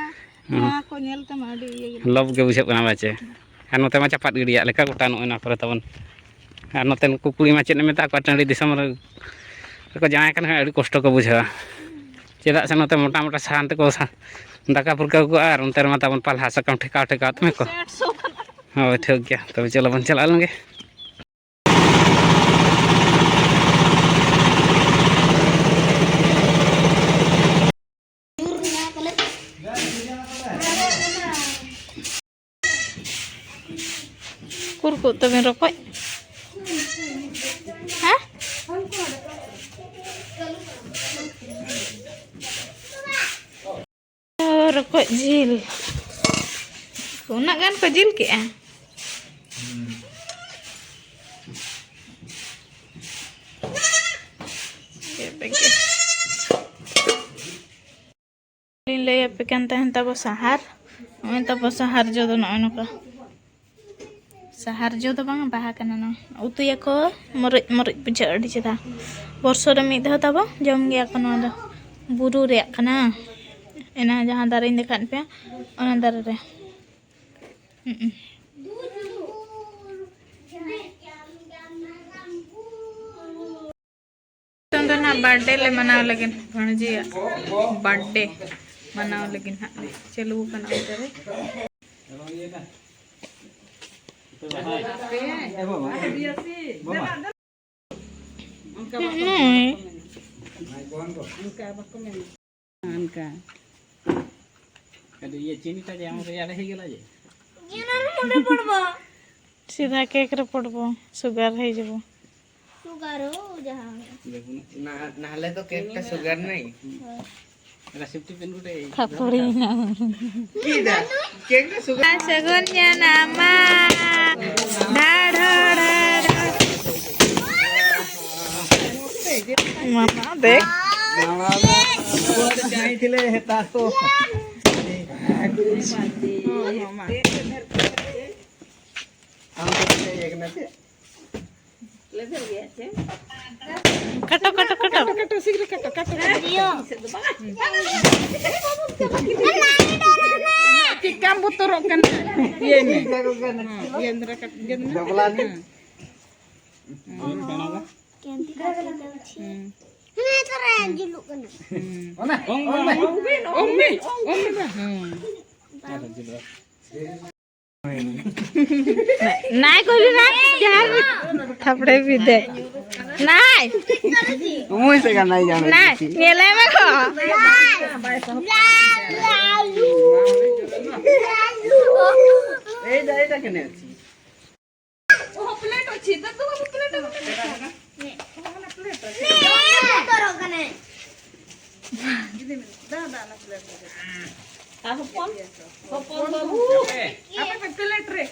ᱦᱮᱸ᱾ ᱱᱚᱣᱟ ᱠᱚ ᱧᱮᱞ ᱛᱮᱢᱟ ᱟᱹᱰᱤ ᱤᱭᱟᱹ ᱜᱮ᱾ ᱞᱚᱵ ᱜᱮ ᱵᱩᱡᱷᱟᱹᱜ ᱠᱟᱱᱟ ᱵᱟᱪᱮ? ᱟᱨ ᱱᱚᱛᱮ ᱢᱟ ᱪᱟᱯᱟᱫ ᱜᱤᱰᱤᱭᱟᱜ ᱞᱮᱠᱟ ᱜᱚᱴᱟ ᱱᱚᱜᱼᱚᱭ ᱱᱚᱣᱟ ᱠᱚᱨᱮ ᱛᱟᱵᱚᱱ᱾ ᱟᱨ ᱱᱚᱛᱮ ᱱᱩᱠᱩ ᱠᱩᱲᱤ ᱢᱟ ᱪᱮᱫ ᱮᱢ ᱢᱮᱛᱟ ᱠᱚᱣᱟ, ᱴᱟᱺᱰᱤ ᱫᱤᱥᱚᱢ ᱨᱮ ᱨᱮᱠᱚ ᱡᱟᱶᱟᱭ ᱠᱟᱱ ᱠᱷᱟᱱ ᱟᱹᱰᱤ ᱠᱚᱥᱴᱚ ᱠᱚ ᱵᱩᱡᱷᱟᱹᱣᱟ᱾ ᱪᱮᱫᱟᱜ ᱥᱮ ᱱᱚᱛᱮ ᱢᱚᱴᱟ ᱢᱚᱴᱟ ᱥᱟᱦᱟᱱ ᱛᱮᱠᱚ ᱥᱟ-, ᱫᱟᱠᱟ ᱯᱷᱩᱞᱠᱟᱹᱣ ᱠᱚᱣᱟ, ᱟᱨ ᱚᱱᱛᱮ ᱨᱮᱢᱟ ᱛᱟᱵᱚᱱ ᱯᱟᱞᱦᱟ ᱥᱟᱠᱟᱢ ᱴᱷᱮᱠᱟᱣ ᱴᱷᱮᱠᱟᱣ ᱛᱮᱢᱮ ᱠᱚ᱾ ᱦᱳᱭ, ᱴᱷᱤᱠ ᱜᱮᱭᱟ, ᱛᱚᱵᱮ ᱪᱚᱞᱚ ᱵᱚᱱ ᱪᱟᱞᱟᱜ ᱞᱮᱱ ᱜᱮ᱾ ᱩᱠᱩᱨ ᱠᱚ ᱛᱟᱵᱮᱱ ᱨᱚᱠᱚᱡ? ᱦᱮᱸ? ᱨᱚᱠᱚᱡ ᱡᱤᱞ᱾ ᱩᱱᱟᱹᱜ ᱜᱟᱱ ᱠᱚ ᱡᱤᱞ ᱠᱮᱜᱼᱟ᱾ ᱞᱤᱧ ᱞᱟᱹᱭ ᱟᱯᱮ ᱠᱟᱱ ᱛᱟᱦᱮᱱ ᱛᱟᱵᱚ ᱥᱟᱦᱟᱨ᱾ ᱱᱚᱜᱼᱚᱭ ᱛᱟᱵᱚ ᱥᱟᱦᱟᱨ ᱡᱚ ᱫᱚ ᱱᱚᱜᱼᱚᱭ ᱱᱚᱝᱠᱟ᱾ ᱥᱟᱦᱟᱨ ᱡᱚ ᱫᱚ ᱵᱟᱝ, ᱵᱟᱦᱟ ᱠᱟᱱᱟ ᱱᱚᱣᱟ᱾ ᱩᱛᱩᱭᱟᱠᱚ, ᱢᱚᱨᱚᱡ ᱢᱚᱨᱚᱡ ᱵᱩᱡᱷᱟᱹᱜᱼᱟ, ᱟᱹᱰᱤ ᱪᱮᱦᱨᱟ᱾ ᱵᱚᱨᱥᱚ ᱨᱮ ᱢᱤᱫ ᱫᱷᱟᱣ ᱛᱟᱵᱚ ᱡᱚᱢ ᱜᱮᱭᱟ ᱠᱚ ᱱᱚᱣᱟ ᱫᱚ᱾ ᱵᱩᱨᱩ ᱨᱮᱭᱟᱜ ᱠᱟᱱᱟ᱾ ᱚᱱᱟ ᱡᱟᱦᱟᱸ ᱫᱟᱨᱮᱧ ᱫᱮᱠᱷᱟᱫ ᱯᱮᱭᱟ, ᱚᱱᱟ ᱫᱟᱨᱮ ᱨᱮ᱾ ᱦᱩᱸ᱾ ᱱᱤᱛᱚᱝ ᱫᱚ ᱱᱟᱦᱟᱜ ᱵᱟᱨᱛᱷᱰᱮ ᱞᱮ ᱢᱟᱱᱟᱣ ᱞᱟᱹᱜᱤᱫ, ᱵᱷᱟᱹᱬᱡᱤᱭᱟᱜ ᱵᱟᱨᱛᱷᱰᱮ ᱢᱟᱱᱟᱣ ᱞᱟᱹᱜᱤᱫ ᱱᱟᱦᱟᱜ ᱞᱮ ᱪᱟᱹᱞᱩ ᱟᱠᱟᱱᱟ ᱚᱱᱛᱮ ᱨᱮ᱾ ᱱᱚᱜᱼᱚᱭ᱾ ᱚᱱᱠᱟ᱾ ᱟᱫᱚ ᱤᱭᱟᱹ ᱪᱤᱱᱤ ᱴᱟᱜ ᱡᱮ ᱟᱢ ᱨᱮᱭᱟᱲ ᱦᱩᱭ ᱜᱮᱞᱟ ᱡᱮ᱾ ᱥᱤᱫᱷᱟ ᱠᱮᱠ ᱨᱮ ᱯᱚᱲᱵᱚ, ᱥᱩᱜᱟᱨ ᱦᱩᱭ ᱡᱟᱵᱚ᱾ ᱥᱩᱜᱟᱨ ᱦᱚ ᱡᱟᱦᱟᱸ᱾ ᱱᱟ-, ᱱᱟᱦᱞᱮ ᱛᱚ ᱠᱮᱠ ᱴᱟ ᱥᱩᱜᱟᱨ ᱱᱟᱭ᱾ ᱦᱳᱭ᱾ Recipe PAN ᱜᱩᱴᱮ᱾ ᱛᱷᱟᱯᱚᱲᱤ ᱱᱟ᱾ ᱠᱤᱫᱟ? ᱠᱮᱠ ᱴᱟ ᱥᱩᱜᱟᱨ᱾ ᱥᱟᱹᱜᱩᱱ ᱡᱟᱱᱟᱢᱟ᱾ ᱰᱷᱟ, ᱰᱷᱟ, ᱰᱷᱟ, ᱰᱷᱟ᱾ ᱢᱟᱢᱟ ᱫᱮᱠᱷ᱾ ᱢᱟᱢᱟ ᱫᱚ ᱪᱟᱦᱤᱛᱤᱞᱮ ᱦᱮᱛᱟ ᱛᱚ᱾ ᱟᱢ ᱫᱚ ᱪᱮᱫ ᱤᱭᱟᱹ ᱠᱟᱱᱟ ᱪᱮ? ᱠᱟᱴᱚ, ᱠᱟᱴᱚ, ᱠᱟᱴᱚ᱾ ᱠᱟᱴᱚ, ᱥᱤᱜᱽᱨᱤ ᱠᱟᱴᱚ, ᱠᱟᱴᱚ᱾ ᱪᱮᱫ ᱠᱟᱢ ᱵᱚᱛᱚᱨᱚᱜ ᱠᱟᱱᱟ? ᱤᱭᱟᱹᱭ ᱢᱮ᱾ ᱦᱮᱸ, ᱤᱭᱟᱹ ᱫᱷᱟᱨᱟ ᱠᱟᱴ-, ᱤᱭᱟᱹ ᱫᱷᱟᱨᱟ᱾ ᱵᱟᱵᱞᱟ ᱛᱮ᱾ ᱦᱮᱸ᱾ ᱠᱮᱱᱫᱤ ᱠᱟᱴᱤ ᱫᱚ ᱪᱷᱤ᱾ ᱦᱩᱸ᱾ ᱦᱮᱸ, ᱛᱚᱨᱟ ᱡᱩᱞᱩᱜ ᱠᱟᱱᱟ᱾ ᱦᱩᱸ᱾ ᱚᱱᱟ, ᱚᱝ ᱚᱝ ᱢᱮ, ᱚᱝ ᱢᱮ, ᱚᱝ ᱢᱮ᱾ ᱦᱩᱸ᱾ ᱟᱨ ᱡᱩᱞᱩᱜᱼᱟ᱾ ᱱᱟᱭ ᱠᱚᱞᱤ ᱱᱟᱭ ᱡᱟᱦᱟᱸ ᱛᱷᱟᱯᱲᱮ ᱵᱤᱫᱮ᱾ ᱱᱟᱭ᱾ ᱩᱢᱩᱭ ᱥᱮ ᱜᱟᱱᱟᱭ ᱡᱟᱱᱟᱭ᱾ ᱱᱟᱭ, ᱧᱮᱞᱮ ᱢᱮ ᱠᱚ᱾ ᱮᱭ ᱫᱟ, ᱮᱭ ᱫᱟ ᱠᱮᱱᱮ᱾ ᱚᱦᱚ, ᱯᱞᱮᱴ ᱚᱪᱷᱤ, ᱫᱟ ᱫᱚ ᱵᱟᱵᱩ ᱯᱞᱮᱴ ᱚᱪᱷᱤ᱾ ᱚᱦᱚ, ᱚᱱᱟ ᱯᱞᱮᱴ ᱚᱪᱷᱤ᱾ ᱫᱟ, ᱫᱟ, ᱚᱱᱟ ᱯᱞᱮᱴ ᱚᱪᱷᱤ᱾ ᱟᱨ ᱦᱚᱯᱚᱱ, ᱦᱚᱯᱚᱱ ᱵᱟᱵᱩ᱾ ᱟᱯᱮ ᱯᱮ ᱯᱞᱮᱴ ᱨᱮ᱾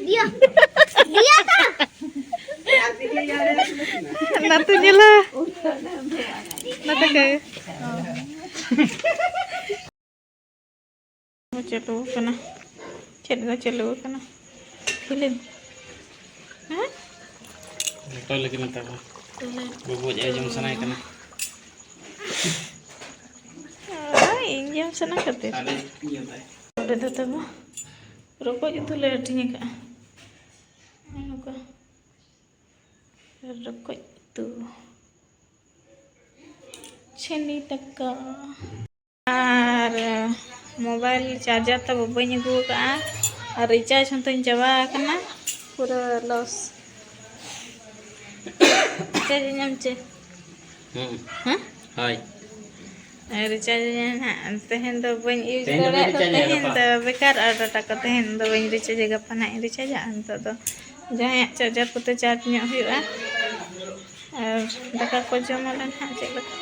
ᱫᱤᱭᱟ, ᱫᱤᱭᱟ ᱛᱟ᱾ ᱱᱟᱛᱮ ᱧᱮᱞᱟ᱾ ᱱᱟᱛᱮ ᱠᱟᱭ᱾ ᱪᱟᱹᱞᱩ ᱟᱠᱟᱱᱟ᱾ ᱪᱮᱫ ᱠᱚ ᱪᱟᱹᱞᱩ ᱟᱠᱟᱱᱟ? ᱯᱷᱤᱞᱢ᱾ ᱦᱮᱸ? ᱞᱮᱴᱚ ᱞᱟᱹᱜᱤᱫ ᱱᱮᱛᱟᱨ ᱫᱚ᱾ ᱞᱮᱴᱚ᱾ ᱵᱩᱵᱩᱡ ᱟᱭ ᱡᱚᱢ ᱥᱟᱱᱟᱭᱮ ᱠᱟᱱᱟ᱾ ᱦᱳᱭ, ᱤᱧ ᱡᱚᱢ ᱥᱟᱱᱟ ᱠᱷᱟᱹᱛᱤᱨ᱾ ᱟᱞᱮ ᱤᱭᱟᱹ ᱛᱟᱭ᱾ ᱱᱚᱰᱮ ᱫᱚ ᱛᱟᱵᱚ ᱨᱚᱠᱚᱡ ᱩᱛᱩ ᱞᱮ ᱦᱟᱹᱴᱤᱧ ᱟᱠᱟᱫᱼᱟ᱾ ᱱᱚᱜᱼᱚ ᱱᱚᱝᱠᱟ᱾ ᱨᱚᱠᱚᱡ ᱩᱛᱩ᱾ ᱪᱷᱟᱹᱱᱤ ᱫᱟᱠᱟ᱾ ᱟᱨ ᱢᱳᱵᱟᱭᱤᱞ ᱪᱟᱨᱡᱟᱨ ᱛᱟᱵᱚ ᱵᱟᱹᱧ ᱟᱹᱜᱩ ᱟᱠᱟᱫᱼᱟ, ᱟᱨ ᱨᱤᱪᱟᱨᱡᱽ ᱦᱚᱸᱛᱟᱹᱧ ᱪᱟᱵᱟ ᱟᱠᱟᱱᱟ, ᱯᱩᱨᱟᱹ ᱞᱚᱥ᱾ ᱨᱤᱪᱟᱨᱡᱽ ᱤᱧ ᱮᱢ ᱪᱮ? ᱦᱩᱸ᱾ ᱦᱮᱸ? ᱦᱳᱭ᱾ ᱨᱤᱪᱟᱨᱡᱽ ᱤᱧ ᱦᱟᱸᱜ, ᱛᱮᱦᱮᱧ ᱫᱚ ᱵᱟᱹᱧ ᱤᱭᱩᱡᱽ ᱛᱮᱦᱮᱧ ᱫᱚ ᱵᱟᱹᱧ ᱫᱟᱲᱮᱭᱟᱜ ᱫᱚ, ᱨᱤᱪᱟᱨᱡᱟ, ᱛᱮᱦᱮᱧ ᱜᱟᱯᱟ᱾ ᱫᱚ ᱵᱮᱠᱟᱨ ᱟᱨ ᱰᱟᱴᱟ ᱠᱚ, ᱛᱮᱦᱮᱧ ᱫᱚ ᱵᱟᱹᱧ ᱨᱤᱪᱟᱨᱡᱟ, ᱜᱟᱯᱟ ᱱᱟᱦᱟᱜ ᱤᱧ ᱨᱤᱪᱟᱨᱡᱟ᱾ ᱱᱤᱛᱚᱜ ᱫᱚ ᱡᱟᱦᱟᱸᱭᱟᱜ ᱪᱟᱨᱡᱟᱨ ᱠᱚᱛᱮ ᱪᱟᱨᱡᱽ ᱧᱚᱜ ᱦᱩᱭᱩᱜᱼᱟ, ᱟᱨ ᱫᱟᱠᱟ ᱠᱚ ᱡᱚᱢ ᱟᱞᱮ ᱱᱟᱦᱟᱜ ᱪᱮᱫ ᱞᱮᱠᱟ᱾